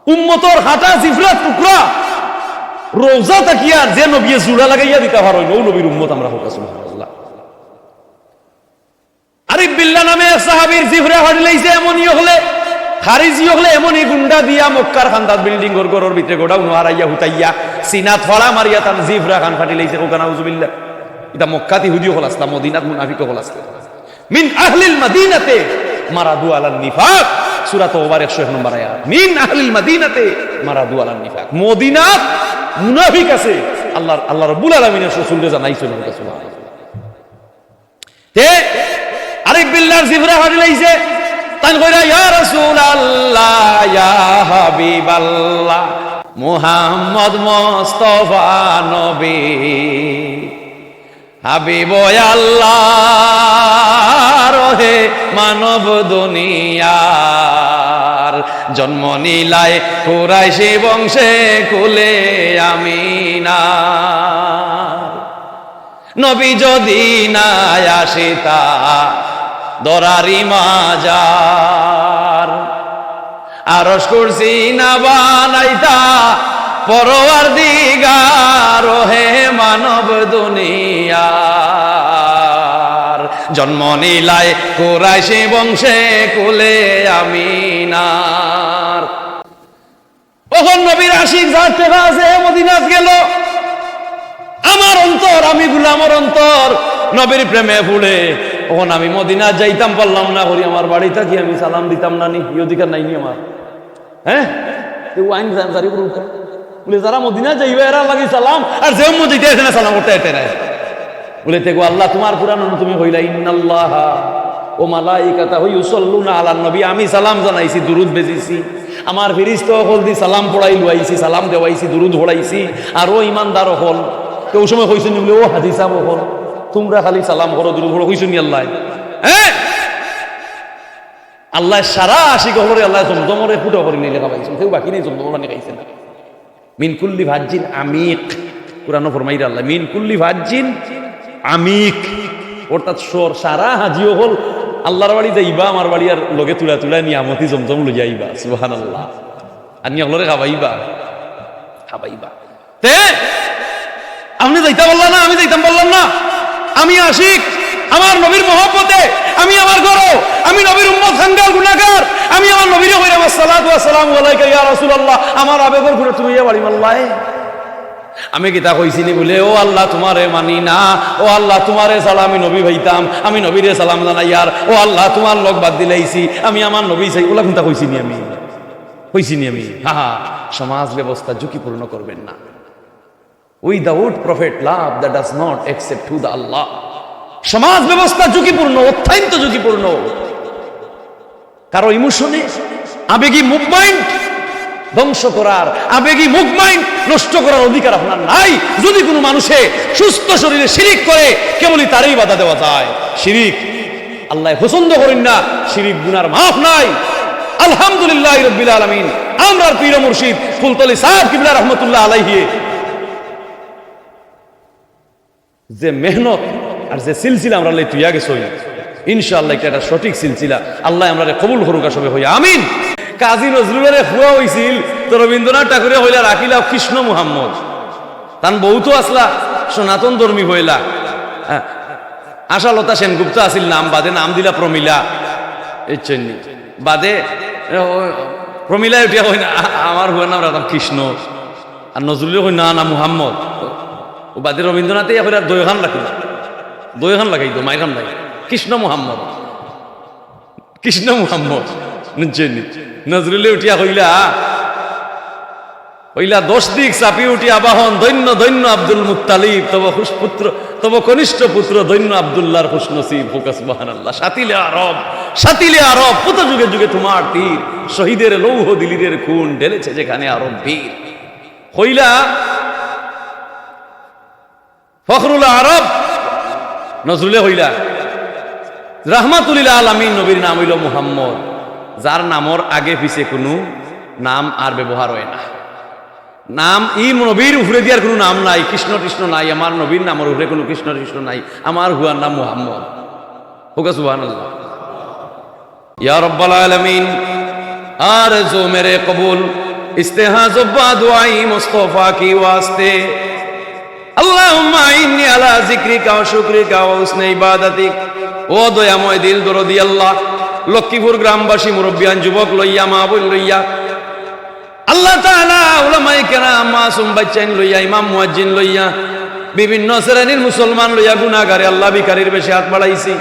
উম্মতর কাটা জিফরা টুকরা রওজা থাকিয়া যে নবীয়ে জুড়া লাগাইয়া দিতা পারইন, অউ নবীর উম্মত আমরা, কউক্কা সুবহানাল্লাহ। আরিফ বিল্লাহ নামে এক সাহাবীর জিফরা ফাটিলাইছে এমনই অকলে, খারিজি অকলে এমনই গুন্ডা দিয়া মক্কার কান্দাত বিল্ডিংর ঘরর ভিতরে গোডাউন হারাইয়া হুতাইয়া সিনাত ফাড়া মারিয়া তান জিফরা খান ফাটিলাইছে। কউক্কা নাউজুবিল্লাহ। ইতা মক্কাত ইহুদি অকল আছলা, মদিনাত মুনাফিক অকল আছলা। মিন আহলিল মাদিনাতে মারাদু আলান নিফাক, সূরা তওবার একশো এক নম্বর আয়াত। মিন আহলিল মাদিনাতে মারাদু আলান নিফাক, মদিনাত মুনাফিক আছে। আল্লাহ, আল্লাহ রাব্বুল আলামিনের রাসূলরে জানাইছইন। সুবহানাল্লাহ। তে আরিফ বিল্লাহর জিফরা ফাটিলাইছে। তাইন কইরা, "ইয়া রাসূলুল্লাহ, ইয়া হাবিবাল্লাহ, মুহাম্মদ মুস্তাফা নবী, হাবিব আল্লাহর হে মানব দুনিয়ার, জন্ম নিলায় কুরাইশি বংশে কুলে আমিনার।" নবী যদি না আসিতা দরারি মাজার, আরশ কুরসি না বানাইতা পরওয়ারদিগার, হে মানব দুনিয়ার। জন্ম নিলায় কুরাইশি বংশে কুলে আমিনার। অখন নবীর আশিক যার টেকা আছে, হে মদিনাত গেল। আমার অন্তর, আমি গুলামর অন্তর নবীর প্রেমে ফুলে। অখন আমি মদিনাত যাইতাম পারলাম না করি, আমার বাড়ি থাকি আমি সালাম দিতাম না নি? ই অধিকার নাই নি আমার? হ্যাঁ? তে আইন জা-, জারি করুক। বুলে, যারা মদিনাত যাইবা, এরার লাগি সালাম, আর যে উম্মত যাইতে আছে না, সালাম করতে আইতে নাই। বুলে, "তে গো আল্লাহ, তুমার কুরআনো তুমি কইলা, ইন্নাল্লাহা ওয়া মালাইকাতাহু ইউসাল্লুনা আলান নবী, আমি সালাম জানাইছি, দুরুদ বেজিছি। আমার ফিরিস্তা অকলদি সালাম পড়াই লুয়াইছি, সালাম দেওয়াইছি, দুরুদ পড়াইছি। আর ও ইমানদার অকল, কেউ সময় কইছইন নি বুলে, "ও হাজি সাব অকল, তুমরা খালি সালাম করো, দুরুদ পড়ো", কইছইন নি আল্লায়? হ্যাঁ, আল্লায় সারা আশিক অকলরে আল্লায় জমজমর এক ফুটা করি নিলে খাবাইছইন, কেউ বাকি নাই, জমজমর পানি খাইছে না। মিন কুল্লি ফাজ্জিন আমিক, কুরআনো ফরমাইরা আল্লায়, মিন কুল্লি ফাজ্জিন আমিক, অর্থাৎ সর-, সারা হাজি অকল আল্লার বাড়ি যাইবা, আমার বাড়ি আর লগে তুলা তুলা নিয়ামতি জমজম লইয়া আইবা। সুবহানাল্লাহ। আর নি অকলরে খাবাইবা, খাবাইবা। তে আপনে যাইতা পারলা না, আমি যাইতাম পারলাম না। আমি আশিক, আমার নবীর মহব্বতে, আমি আমার ঘরো, আমি নবীর উম্মত, কাঙ্গাল, গুনাহগার, আমি আমার নবীরে কইরাম, "আসসালাতু ওয়াসসালামু আলাইকা ইয়া রাসূলুল্লাহ", আমার আবেগর ঘুরে তুমি ইয়া বাড়ি মারলায়। আমি কিতা কইছি নি বুলে, "ও আল্লাহ, তুমারে মানি না, ও আল্লাহ, তুমারে ছাড়া আমি নবী পাইতাম, আমি নবীরে সালাম জানাইয়ার, ও আল্লাহ, তুমার লগ বাদ দিলাইছি, আমি আমার নবী চাই", ওলা কুনটা কইছি নি আমি? কইছি নি আমি? হা হা, সমাজ ব্যবস্থা ঝুঁকিপূর্ণ করবেন না। Without prophet love that does not accept to the Allah. সমাজ ব্যবস্থা ঝুঁকিপূর্ণ, অত্যন্ত ঝুঁকিপূর্ণ। কারো ইমোশনে, আবেগী মুভমেন্ট ধ্বংস করার, আবেগী মুভমেন্ট নষ্ট করার অধিকার আপনার নাই। যদি কোনো মানুষে সুস্থ শরীরে শিরিক করে, কেবলই তারই বাধা দেওয়া যায়। শিরিক আল্লায় পছন্দ করইন না, শিরিক গুনার মাফ নাই। আলহামদুলিল্লাহ রাব্বিল আলামিন, আমরার পীর মুর্শিদ ফুলতলি সাহেব কিবলা রহমতুল্লাহ আলাইহি যে মেহনত আর যে সিলসিলা আমরার লাগি থইয়া গেছইন, ইনশাআল্লাহ ইটা একটা সঠিক সিলসিলা। আল্লায় আমরারে কবুল করুকা সবে কইয়া আমিন। কাজী নজরুলরে ফুয়া অইছিল, তো রবীন্দ্রনাথ ঠাকুরে কইলা, "রাখিলাও কৃষ্ণ মুহাম্মদ।" তান বউ তো আছলা সনাতন ধর্মী পয়লা। হ্যাঁ। আশালতা সেনগুপ্ত আছিল নাম, বাদে নাম দিলা প্রমীলা। এই চৈনি। বাদে, এ, ও, প্রমীলায় উঠিয়া কইন, "আ-, আমার ফুয়ার নাম রাখতাম কৃষ্ণ।" আর নজরুলে কইন, "না, না, মুহাম্মদ।" ও বাদে রবীন্দ্রনাথে ইয়া কইরা দুইখান রাখইন। দুইখান লাগাই তো, মাইরখান নাই। কৃষ্ণ মুহাম্মদ। কৃষ্ণ মুহাম্মদ। বুঝছইন নি? নজরুলে উঠিয়া কইলা, কইলা, "দশ দিক চাপি উঠি আবাহন, ধন্য ধন্য আব্দুল মুত্তালিব, তব খুশ পুত্র, তব কনিষ্ঠ পুত্র, ধন্য আব্দুল্লাহর খুশ নসিব।" কউক্কা সুবহানাল্লাহ। সাতিলে আরব, সাতিলে আরব, কত যুগে যুগে তোমার তীর, শহীদের লৌহ দিলীরের খুন, ঢেলেছে যেখানে আরব বীর। কইলা, ফখরুল আরব, নজরুলে কইলা, রাহমাতুল লিল আলামিন নবীর নাম অইলো মুহাম্মদ, যার নামর আগে পিছে কুনু নাম আর ব্যবহার অয় না। নাম ই নবীর উপরেদি আর কুনু নাম নাই, কৃষ্ণ কৃষ্ণ নাই, আমার নবীর নামর উপরে কুনু কৃষ্ণ কৃষ্ণ নাই, আমার ফুয়ার নাম মুহাম্মদ। কউক্কা সুবহানাল্লাহ। یا رب العالمین، آرزو میرے قبول، استحاض و دعائی مصطفیٰ کی واسطے۔ اللہم اعنی علی ذکرک و شکرک و حسن عبادتک۔ ও দয়াময় দিল দরদি আল্লাহ, লক্ষ্মীপুর গ্রামবাসী মুরব্বিয়ান যুবক লইয়া, মা বইন লইয়া, আল্লাহ তাআলা, উলামায়ে কেরাম, মাসুম বাচ্চাইন লইয়া, ইমাম মুয়াজ্জিন লইয়া, বিভিন্ন শ্রেণীর মুসলমান লইয়া গুনাহগারে আল্লাহ ভিখারির বেশে আত বাড়াইছি।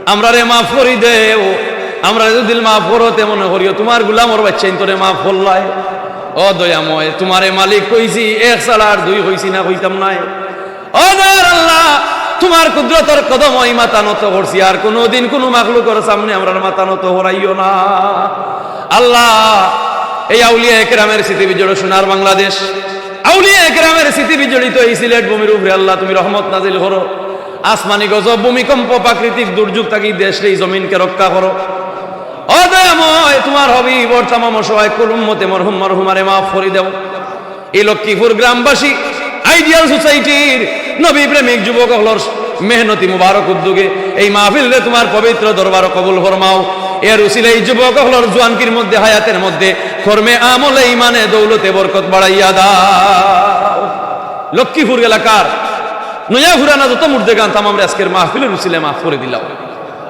আমরারে মাফ করি দেও। আমরারে যদি মাফ করো, তে মনে করিও তুমার গুলামর বাচ্চাইন তোরে মাফ করলায়। ও দয়াময়, তুমারে মালিক কইছি, এক ছাড়া আর দুই কইছি না, কইতাম নায়। ও দয়ার আল্লাহ, তুমার কুদরতর কদমো ই মাথা নত করছি, আর কুনুদিন কুনু মাখলুকর সামনে আমরার মাথা নত করাইও না। আল্লাহ, এই আউলিয়ায়ে কেরামের স্মৃতি বিজড়িত সোনার বাংলাদেশ, আউলিয়ায়ে কেরামের স্মৃতি বিজড়িত এই সিলেট ভূমির উপরে আল্লাহ তুমি রহমত নাজিল করো, আসমানি গজব, ভূমিকম্প, প্রাকৃতিক দুর্যোগ থাকি দেশরে, ই জমিনকে রক্ষা করো। ও দয়াময়, তুমার হাবিবর তামাম অসহায় কুল উম্মতে মরহুম মরহুমারে মাফ করি দেও। এই লক্ষ্মীপুর গ্রামবাসী আইডিয়াল সোসাইটির নবী প্রেমিক যুবক অকলর মেহনতি মুবারক উদ্যোগে এই মাহফিলরে তুমার পবিত্র দরবারো কবুল ফরমাও। এর উসিলায় যুবক অকলর জুয়ানকির মধ্যে, হায়াতের মধ্যে, কর্মে, আমলে, ইমানে, দৌলতে বরকত বাড়াইয়া দাও। লক্ষ্মীপুর এলাকার নয়া পুরানা যত মুর্দেগান তামামরে আজকের মাহফিলর উসিলায় মাফ করি দিলাও।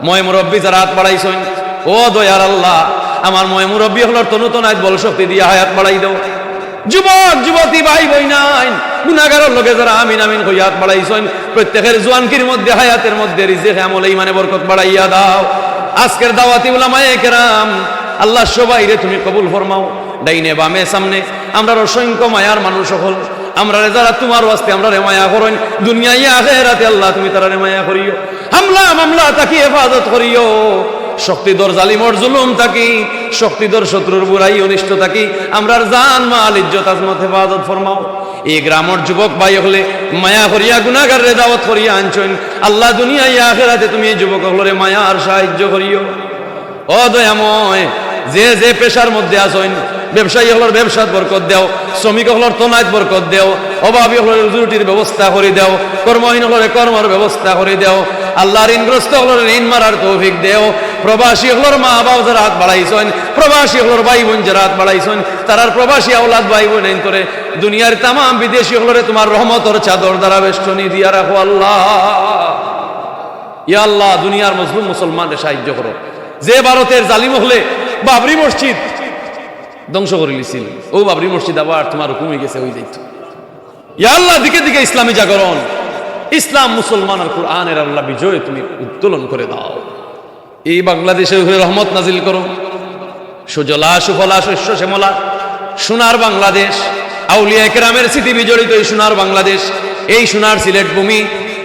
ময় মুরব্বি যারা আত বাড়াইছইন, ও দয়ার আল্লাহ, আমার ময় মুরব্বি অকলর তনু তনাত বল শক্তি দিয়া হায়াত বাড়াই দেও। যুবক যুবতী ভাই বইনাইন, গুনাহগারর লগে যারা আমিন আমিন কইয়া আত বাড়াইছইন, প্রত্যেকের জুয়ানকির মধ্যে, হায়াতের মধ্যে, রিজিকে, আমলে, ইমানে বরকত বাড়াইয়া দাও। আজকের দাওয়াতি উলামায়ে কেরাম, আল্লাহ সবাইরে তুমি কবুল ফরমাও। ডাইনে বামে সামনে আমরার অসংখ্য মায়ার মানুষ অকল, আমরারে যারা তুমার ওয়াস্তে আমরারে মায়া করইন, দুনিয়ায় আখেরাতে আল্লাহ তুমি তারারে মায়া করিও। হামলা মামলা থাকি হেফাজত করিও। শক্তিধর জালিমর জুলুম থাকি, শক্তিধর শত্রুর বুরাই অনিষ্ট থাকি আমরার জান মাল ইজ্জত আজমত হেফাজত ফরমাও। এই গ্রামর যুবক ভাই অকলে মায়া করিয়া গুনাগাররে দাওয়াত করিয়া আনছইন। আল্লাহ, দুনিয়ায় আখেরাতে তুমি এই যুবক অকলরে মায়া আর সাহায্য করিও। ও দয়াময়, যে যে পেশার মধ্যে আছইন, ব্যবসায়ী অকলর ব্যবসাত বরকত দেও, শ্রমিক অকলর তনাইত বরকত দেও, অভাবী অকলর রুজি রুটির ব্যবস্থা করি দেও, কর্মহীন অকলরে কর্মর ব্যবস্থা করি দেও। আল্লাহ, ঋণগ্রস্ত অকলরে ঋণ মারার তৌফিক দেও। প্রবাসী অকলর মা বাপ যারা আত বাড়াইছইন, প্রবাসী অকলর ভাই বইন যারা আত বাড়াইছইন, তারার প্রবাসী আওলাদ ভাই বইন আইন করে দুনিয়ার তামাম বিদেশি অকলরে তুমার রহমতর চাদর দ্বারা বেষ্টনী দিয়া রাখো আল্লাহ। ইয়া আল্লাহ, দুনিয়ার মজলুম মুসলমানরে সাহায্য করো। যে ভারতর জালিম অকলে বাবরি মসজিদ ধ্বংস করিলিছিল, অউ বাবরি মসজিদ আবার তুমার হুকুম অইগেছে, অই যাইতো। ইয়া আল্লাহ, দিকে দিকে ইসলামী জাগরণ, ইসলাম মুসলমান আর কোরআনর আল্লাহ বিজয় তুমি উত্তোলন করে দাও। এই বাংলাদেশর উপরে রহমত নাজিল করো। সুজলা সুফলা শস্য শ্যামলা সোনার বাংলাদেশ, আউলিয়া কেরামর স্মৃতি বিজড়িত এই সোনার বাংলাদেশ, এই সোনার সিলেট ভূমি,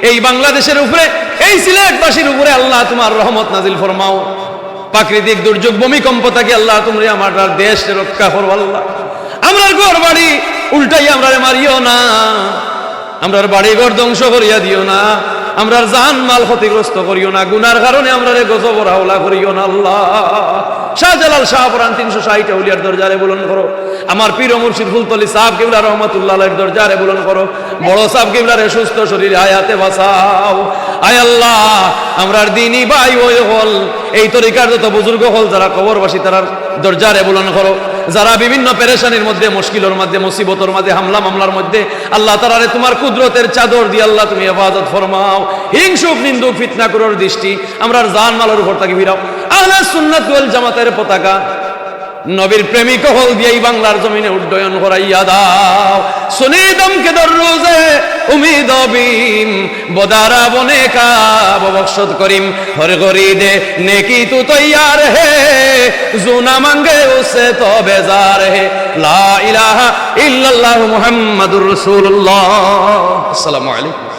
এই বাংলাদেশর উপরে, এই সিলেটবাসীর উপরে আল্লাহ তুমার রহমত নাজিল ফরমাও। প্রাকৃতিক দুর্যোগ ভূমিকম্প থাকি আল্লাহ তুমরা আমরার দেশরে রক্ষা করো আল্লাহ। আমরার ঘর বাড়ি উল্টাই আমরারে মারিও না, আমরার বাড়ি ঘর ধ্বংস করিয়া দিও না, আমরার জান মাল ক্ষতিগ্রস্ত করিও না, গুনার কারণে আমরারে গজবর হাওলা করিও না আল্লাহ। শাহজালাল শাহপরান তিনশো ষাইট আউলিয়ার দরজারে বুলন্দ করো। আমার পীর ও মুর্শিদ ফুলতলি সাব কিবলা রহমতুল্লাহ আলাইহির দরজারে বুলন্দ করো। বড় সাব কিবলারে সুস্থ শরীরে হায়াতে বাঁচাও। আয় আল্লাহ, আমরার দিনী ভাই বইন অকল, এই তরিকার যত বুজুর্গ অকল যারা কবরবাসী, তারার দরজারে বুলন্দ করো। যারা বিভিন্ন পেরেশানির মধ্যে, মুশকিলর মধ্যে, মুসিবতর মধ্যে, হামলা মামলার মধ্যে, আল্লাহ তারারে তুমার কুদরতর চাদর দিয়া আল্লাহ তুমি হেফাজত ফরমাও। হিংসুক নিন্দুক ফিতনাকুরর দৃষ্টি আমরার জান মালর উপর থাকি ফিরাও। আহলে সুন্নাত ওয়াল জামাতর পতাকা নবীর প্রেমিক অকল দিয়া এই বাংলার জমিনে উড্ডয়ন করাইয়া দাও। সুনি দম কে দর রোজে উমিদ বিম বদারা বনে কা ববখশত করিম। হর গরি দে নেকি তু তৈয়ার হে, জু না মাঙ্গে উসে তো বেজার হে। লা ইলাহা ইল্লাল্লাহু মুহাম্মাদুর রাসূলুল্লাহ। আসসালামু আলাইকুম।